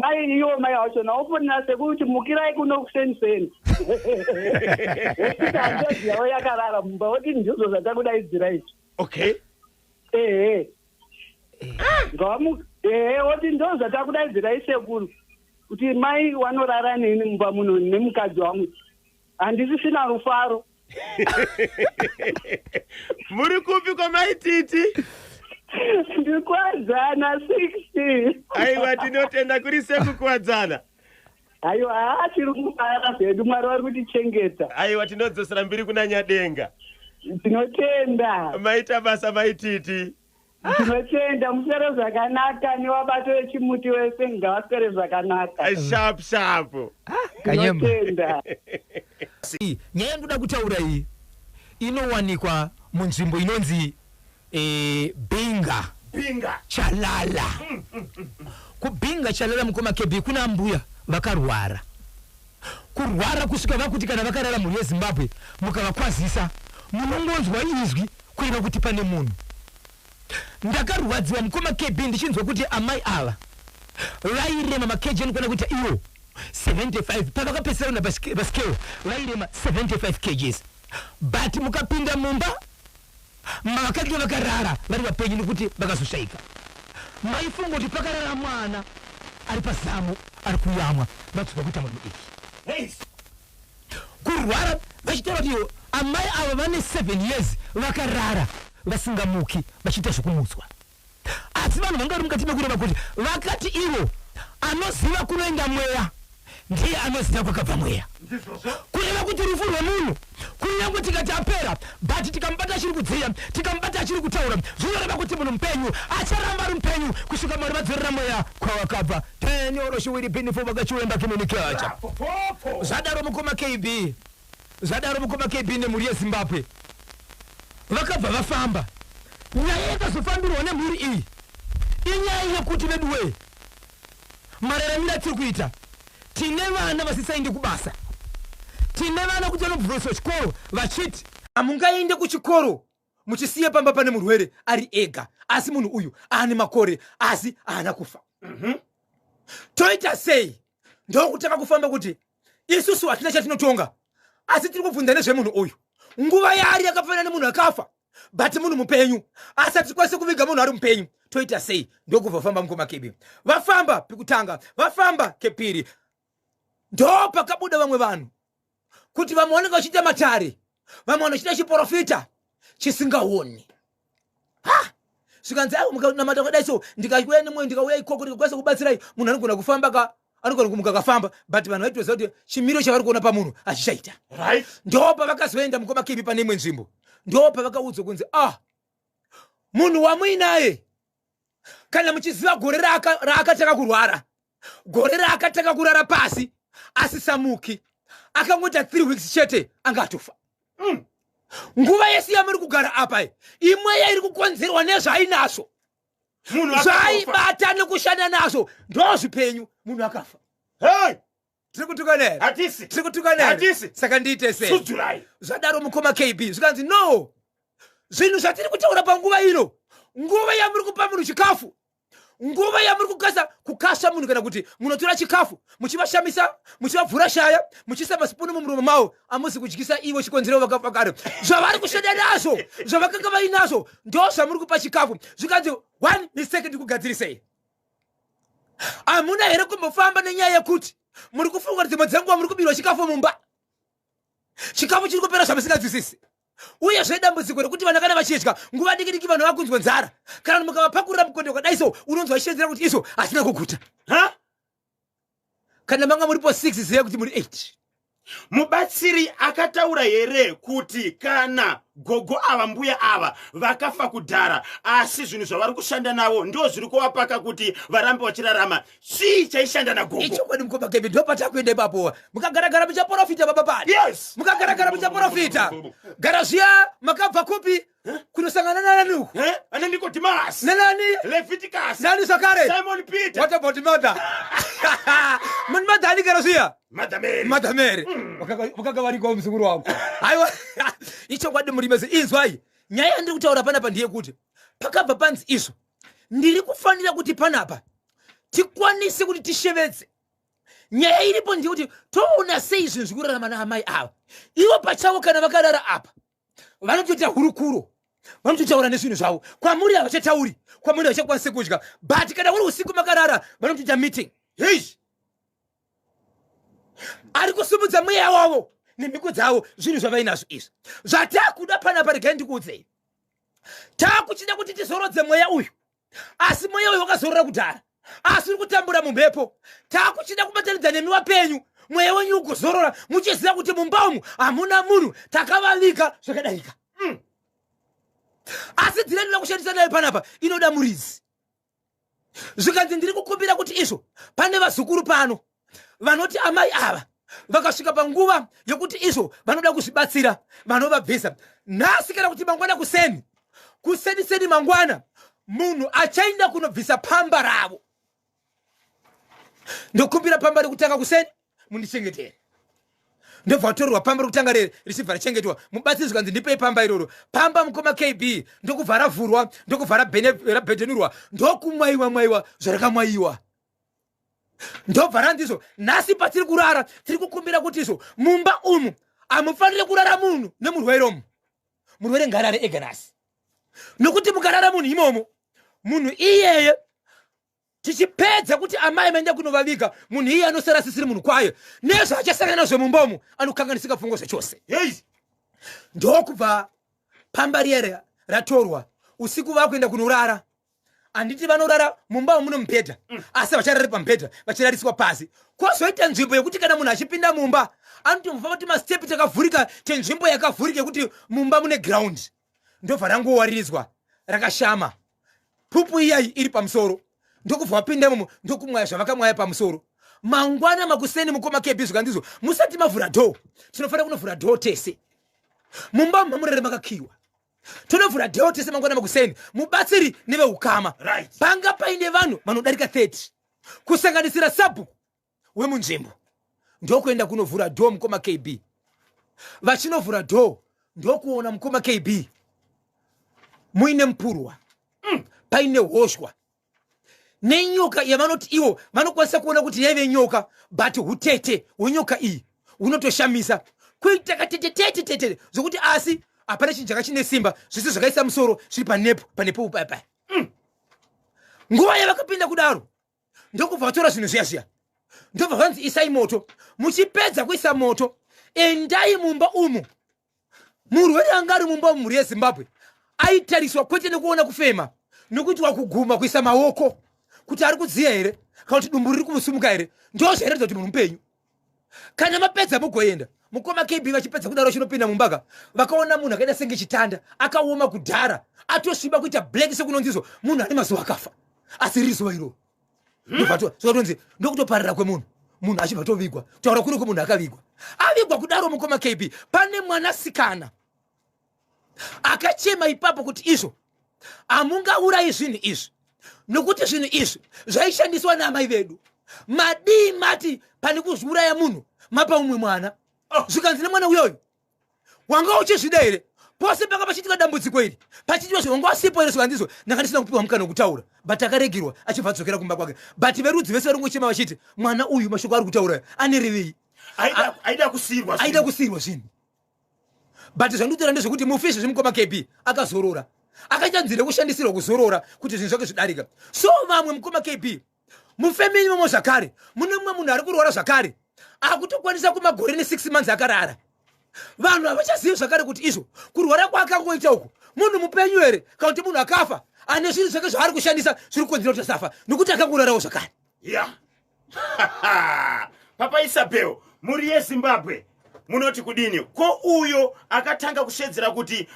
mai iwo mai vachona wofonera sekuru kuti mukirai kuno kuseniseni, wosvika hanzvadzi yavo yakarara mumba woti ndizvo zvatakudaidzira izvi. Ehe, ngawamu ehe, woti ndo zvatakudaidzirai sekuru kuti mai wanorara neni mumba muno nemukadzi wangu handisisina rufaro. Muri kupi kwaMaititi? Ndikuwadzana 60. Aiwa, tinotenda. Kuri sekukuwadzana? Aiwa, haa, tiri kufara zvedu, Mwari vari kutichengeta. Aiwa, tinodzosera mbiri kuna Nyadenga. Tinotenda. Maita basa, Maititi. Tinotenda, muswere zvakanaka nevabato vechimuti wese ngavaswere zvakanaka. Sharp sharp. Kanyemba. Tinotenda. Nyaya yandoda kutaura iyi inowanikwa munzvimbo inonzi Binga. Binga. Chalala. KuBinga Chalala, mukoma KB, kuna mbuya vakarwara kurwara kusvika vakuti kana vakarara, mhuri yeZimbabwe, mukavakwazisa munongonzwa izwi kureva kuti pane munhu. Ndakarwadziwa, mukoma KB, ndichinzwa kuti amai ava vairema makeji anokwana kuita iwo 75. Pavakapedzisira kuenda pascale vairema 75 kgs, but mukapinda mumba mavakange vakarara vari vapenyu nekuti vakazoshayika, maifunga kuti pakarara mwana ari pazamu ari kuyamwa vadzoka kuita munhu mudiki. Kurwara vachitaura kuti iwo amai ava vane 7 years vakarara vasingamuki vachiita zvokumutswa, asi vanhu vanga vari mukati mekureva kuti vakati ivo anoziva kunoenda mweya ndiye anoziva kwakabva mweya, kureva kuti rufu rwemunhu kunyange tikati apera, but tikamubata achiri kudziya, tikamubata achiri kutaura, zvinoreva kuti munhu mupenyu, acharamba ari mupenyu kusvika Mwari vadzorera mweya kwawakabva. Tenyoro bhinifo vakachiwemba kimunikacha. Zvadaro, mukoma KB, zvadaro, mukoma KB nemhuri yeZimbabwe, vakabva vafamba. Nyaya yakazofambirwa nemhuri iyi inyaya yekuti veduwee, mararamiro atiri kuita, tine vana vasisaendi kubasa, tine vana kuti vanobvuriswa chikoro vachiti hamungaende kuchikoro muchisiya pamba pane murwere ari ega, asi munhu uyu aane makore asi haana kufa. Toita sei? Ndokutanga kufamba kuti isusu hatina chatinotonga, asi tiri kubvunza nezvemunhu uyu, nguva yaari yakafanana nemunhu akafa. But munhu mupenyu, asi hatikwanisi kuviga munhu ari mupenyu. Toita sei? Ndokubva vafamba mukoma Kebi. Vafamba pekutanga, vafamba kepiri, ndo pakabuda vamwe vanhu kuti vamwe vanenge vachiita matare, vamwe vanochiita chiprofita chisingaoni. Ha, zvikanzi aiwa, mukanamata kwedai so, ndikauya nemwe, ndikauya ikoko, ndikakwanisa kubatsirai, munhu anogona kufamba ka, anogona kumuka akafamba. But vanhu vaitoziva kuti chimiro chavari kuona pamunhu hachichaita. Ndo pavakazoenda mukoma Kibi pane imwe nzvimbo, ndo pavakaudzwa kunzi, ah, munhu wamuinaye, kana muchiziva gore raakatanga kurwara, gore raakatanga kurara pasi asisamuki, akangoita 3 weeks chete anga atofa. Nguva yese yamuri kugara apa, imweya iri kukonzerwa nezvainazvo, Munhu akafa. Zvaibata nekushanda nazvo ndo zvipenyu. Munhu akafa. Hey! Tiri kutukana here? Hatisi. Tiri kutukana here? Hatisi. Saka ndiite sei? Sudzurai. Zvadaro mukoma KB, zvikanzi no, zvinhu zvatiri kutaura panguva ino, nguva yamuri kupa munhu chikafu, nguva yamuri kukasa kukasha munhu, kana kuti munotora chikafu muchivashamisa, muchivavhura shaya, muchiisa masipunu mumuromo mavo, amusi kudyisa ivo. Chikonzero vakafa kare. Zvavari kushanda nazvo, zvavakanga vainazvo, ndo zvamuri kupa chikafu. Zvikanzi one mistake, ndikugadzirisei. Hamuna here kumbofamba nenyaya yekuti muri kufunga kuti dzimwe dzenguva muri kubirwa chikafu mumba, chikafu chiri kupera zvamusinganzwisisi? Uyezve dambudziko rekuti vana kana vachidya nguva diki diki, vanhu vakunzwa nzara. Kana mukavapakurira mukonde wakadai so, unonzwa vachishedzera kuti izvo hasina kuguta. Ha? Kana manga muripo 6, zivai kuti muri 8. Mubatsiri akataura here kuti kana gogo ava, mbuya ava vakafa kudhara, asi zvinhu zvavari kushanda navo ndo zviri kuvapaka kuti varambe vachirarama? Chii chaishanda nagogo? Ichokwadi mukoma Kebi, ndo patakuenda ipapo. Mukagaragara muchaprofita, baba padi. Mukagaragara muchaprofita. Gara zviya, makabva kupi? Kunosangana nanani uku? Eh? Ana Nicodemus. Nenani? Leviticus. Nani zvakare? Simon Peter. What about mother? Munhu mother ani gara zviya? Mother Mary. Mother Mary. Vakanga variko muzukuru wangu. Aiwa, ichokwadi murime. Inzwai, nyaya yandiri kutaura panapa ndeyekuti pakabva panzi izvo, ndiri kufanira kuti panapa tikwanise kuti tishevedze. Nyaya iripo ndeyekuti toona sei zvinhu zviri kurarama naamai ava. Ivo pachavo kana vakarara apa, vanotoita hurukuro, vanototaura nezvinhu zvavo. Kwamuri havachatauri, kwamuri havachakwanisi kudya, but kana uri usiku makarara, vanotoita meeting. Hei! Ari kusimudza mweya wavo nemhiko dzavo, zvinhu zvavainazvo izvi zvatakuda panapa. Regai ndikuudzei, takuchida kuti tizorodze mweya uyu, asi mweya uyu wakazorora kudhara, asi uri kutambura mumhepo. Takuchida kubatanidza nemi wapenyu, mweya wenyu ugozorora, muchiziva kuti mumba umu hamuna munhu, takavaviga zvakadarika. Asi nzira inoda kushandisa nayo panapa inoda muridzi. Zvikanzi ndiri kukumbira kuti izvo pane vazukuru pano vanoti amai ava vakasvika panguva yekuti izvo vanoda kuzvibatsira, vanovabvisa nhasi kana kuti mangwana kuseni, kuseni seni mangwana, munhu achaenda kunobvisa pamba ravo. Ndokumbira pamba rekutanga kuseni mundichengetere. Ndobva vatorerwa pamba rekutanga rere, richibva richengetwa. Mubatsiri zvikanzi ndipei pamba iroro. Pamba mukoma KB ndokubva ravhurwa, ndokubva rabhedenurwa, ndokumwaiwa mwaiwa zvarakamwaiwa, ndobva randizvo. Nhasi patiri kurara, tiri kukumbira kuti izvo mumba umu hamufaniri kurara munhu nemurwere umu. Murwere ngarare ega nhasi, nokuti mukarara munhu imomo, munhu iyeye, tichipedza kuti amai maenda kunovaviga, munhu iye anosara asisiri munhu kwayo. Nezvaachasangana nazvo mumba umu, anokanganisika pfungwa zvachose. Hei! Ndokubva pamba riya ratorwa. Usiku vakuenda kunorara, handiti vanorara mumba umu muno mubhedha, asi vacharari pamubhedha, vachirariswa pasi. Kwozoita nzvimbo yekuti kana munhu achipinda mumba anotombofamba kuti mastepi takavhurika, tenzvimbo yakavhurika yekuti mumba mune ground. Ndobva rangowaridzwa rakashama, pupu iyayi iri pamusoro. Ndokubva vapinda imomo, ndokumwaya zvavakamwaya pamusoro. Mangwana makuseni mukoma KB, zvikandizvo musati mavhura door, tinofanira kunovhura door tese. Mumba mamurere makakiwa, tonovhura door tese mangwana makuseni, mubatsiri neveukama. Panga paine vanhu vanodarika 30, kusanganisira sabhuku wemunzvimbo. Ndokuenda kunovhura door mukoma KB. Vachinovhura door, ndokuona mukoma KB muine mupurwa, paine hozhwa nenyoka yavanoti ivo vanokwanisa kuona kuti yaive nyoka, but utete hwenyoka iyi hunotoshamisa, kuita katetetete tete zvokuti asi Hapana chinhu changa chine simba, zvese zvakaisa musoro zviri panepo panepo upaya. Nguva yavakapinda kudaro, ndokubva vatora zvinhu zviya zviya, ndobva vanzi isai moto. Muchipedza kuisa moto, endai mumba umu. Murwere anga ari mumba mumhuri yeZimbabwe aitariswa kwete nekuona kufema, nokuti wakuguma kuisa maoko kuti ari kudziya here kana kuti dumbu riri kumusumuka here, ndo zvairatidza kuti munhu mupenyu. Kana mapedza mugoenda. Mukoma KB, vachipedza kudaro, chinopinda mumbaka, vakaona munhu akaita senge chitanda, akaoma kudhara, atosviba kuita black, sekunonzizvo munhu ane mazuva akafa, asi riri zuva iroro. Ndobva ndokutoparira kwemunhu, munhu achibva tovigwa. Kutaura kuri kwemunhu akavigwa, avigwa kudaro, mukoma KB, pane mwanasikana akachema ipapo kuti izvo hamungaurayi zvinhu izvi, nokuti zvinhu izvi zvaishandiswa naamai vedu. Madii mati pane kuzviuraya munhu mapa umwe mwana? Oh. Zvikanzi nemwana uyoyo, wanga uchizvida here? Pose panga pachiitika dambudziko iri, pachiitwa zve, wanga wasipo here? Zvikandizvo ndanga ndisina kupiwa mukana wekutaura, but akaregirwa achibva adzokera kumba kwake. But verudzi vese vari kungochema vachiti mwana uyu mashoko ari kutaura ane revei? Aida kusiyirwa. Aida kusiyirwa zvinhu. But zvandikutora ndezvekuti mufi izvezvi, mukoma KB, akazorora, akaita nzira yekushandisirwa kuzorora kuti zvinhu zvake zvidarika. So vamwe, mukoma KB, mufamily imomo zvakare mune mumwe munhu ari kurwara zvakare, akutokwanisa kumagore ne6 months akarara. Vanhu havachazivi zvakare kuti izvo kurwara kwaakangoita uku munhu mupenyu here kana kuti munhu akafa ane zvinhu zvake zvaari kushandisa zviri kukonzera kuti asafa, nokuti akangorarawo zvakare. Ya, Papa Isabel, mhuri yeZimbabwe, munoti kudini? Ko uyo akatanga kusvedzera kuti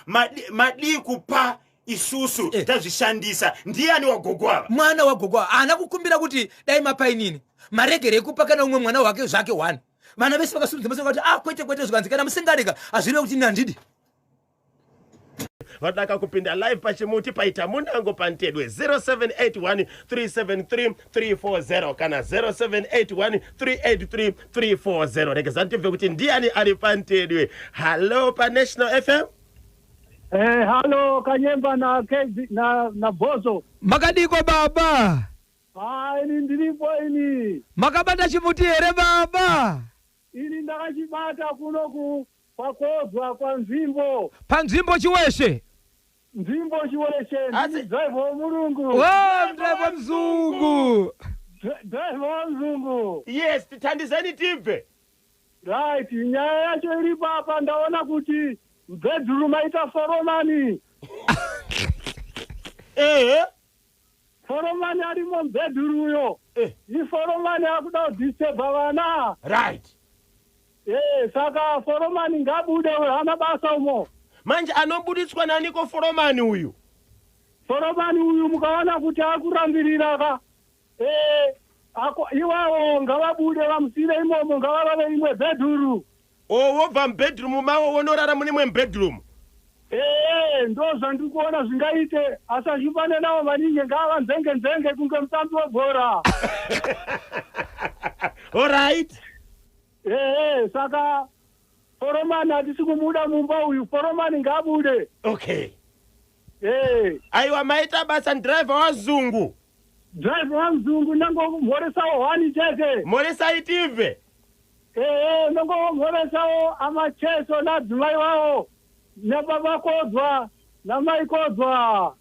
madii kupa isusu tazvishandisa, ndiani? Wagogo ava? Mwana wagogo haana kukumbira kuti dai mapainini, maregere ekupa kana umwe mwana wake zvake one. Vana vese vakasimudza masoko kuti ah, kwete, kwete. Zvikanzi kana musingarega hazvireve kuti ini handidi. Vadaka kupinda live pachimuti paita munango pantedwe 0781 373 340 kana 0781 383 340. Regeza tibve kuti ndiani ari pantedwe. Hallo paNational FM. Halo Kanyemba na KB na Bozo. Makadiko baba? Ah, ini ndiripo ini. Makabata chimuti here baba? Ini ndakachibata kuno ku kwakozwa kwanzvimbo. Panzvimbo Chiweshe. Nzvimbo Chiweshe, ndini driver womurungu. O, driver mzungu. Driver wamzungu. Yes, titandizeni tibve. Right, nyaya yacho iripo apa, ndaona kuti bedroom maita foromani. Foromani arimo mubedroom uyo. Iforomani akuda kudisturba vana. Saka foromani ngabude uyo, hana basa umo. Manje anobuditswa naniko foromani uyu? Foromani uyu mukaona kuti akurambirira ka, iwawo ngavabude, vamusire imomo, ngavarare imwe bedroom. O, wobva mubedroom mavo wonorara mune imwe mubedroom. Ee, ndo zvandiri kuona zvingaite, asazvipane nawo maningi, ngaava nzenge nzenge kunge mutambi webhora. Alright. Ee, saka foromani hatisi kumuda mumba uyu, foromani ngaabude. Okay. Aiwa, maita basa, driver wazungu. Driver wamzungu, ndangomhoresawo hwani chete. Moresai tibve. Ee, ndongomhoresawo amacheso nadzimai wawo, nababa Kodzwa namai Kodzwa.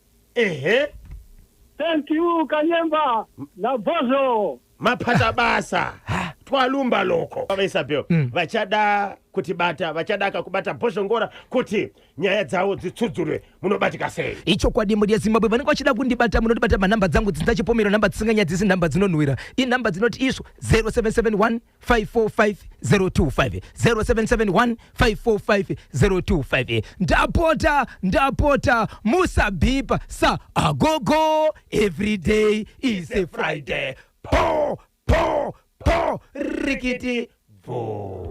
Thank you Kanyemba naBozo. Mapata basa, twalumba loko. Baba Isabel, vachada kutibata, vachadaka kubata Bhozhongora kuti nyaya dzavo dzitsudzurwe, munobatika sei? Ichokwadi, mhuri yeZimbabwe, vanenge vachida kundibata, munondibata panhamba dzangu dzindachipomero, nhamba dzisinganyadzisi, nhamba dzinonhuwira, inhamba dzinoti izvo 0771 545 025, 0771 545 025. Ndapota, ndapota, musabhipa sa agogo. Every day is a Friday. Po po po, rikiti bvo.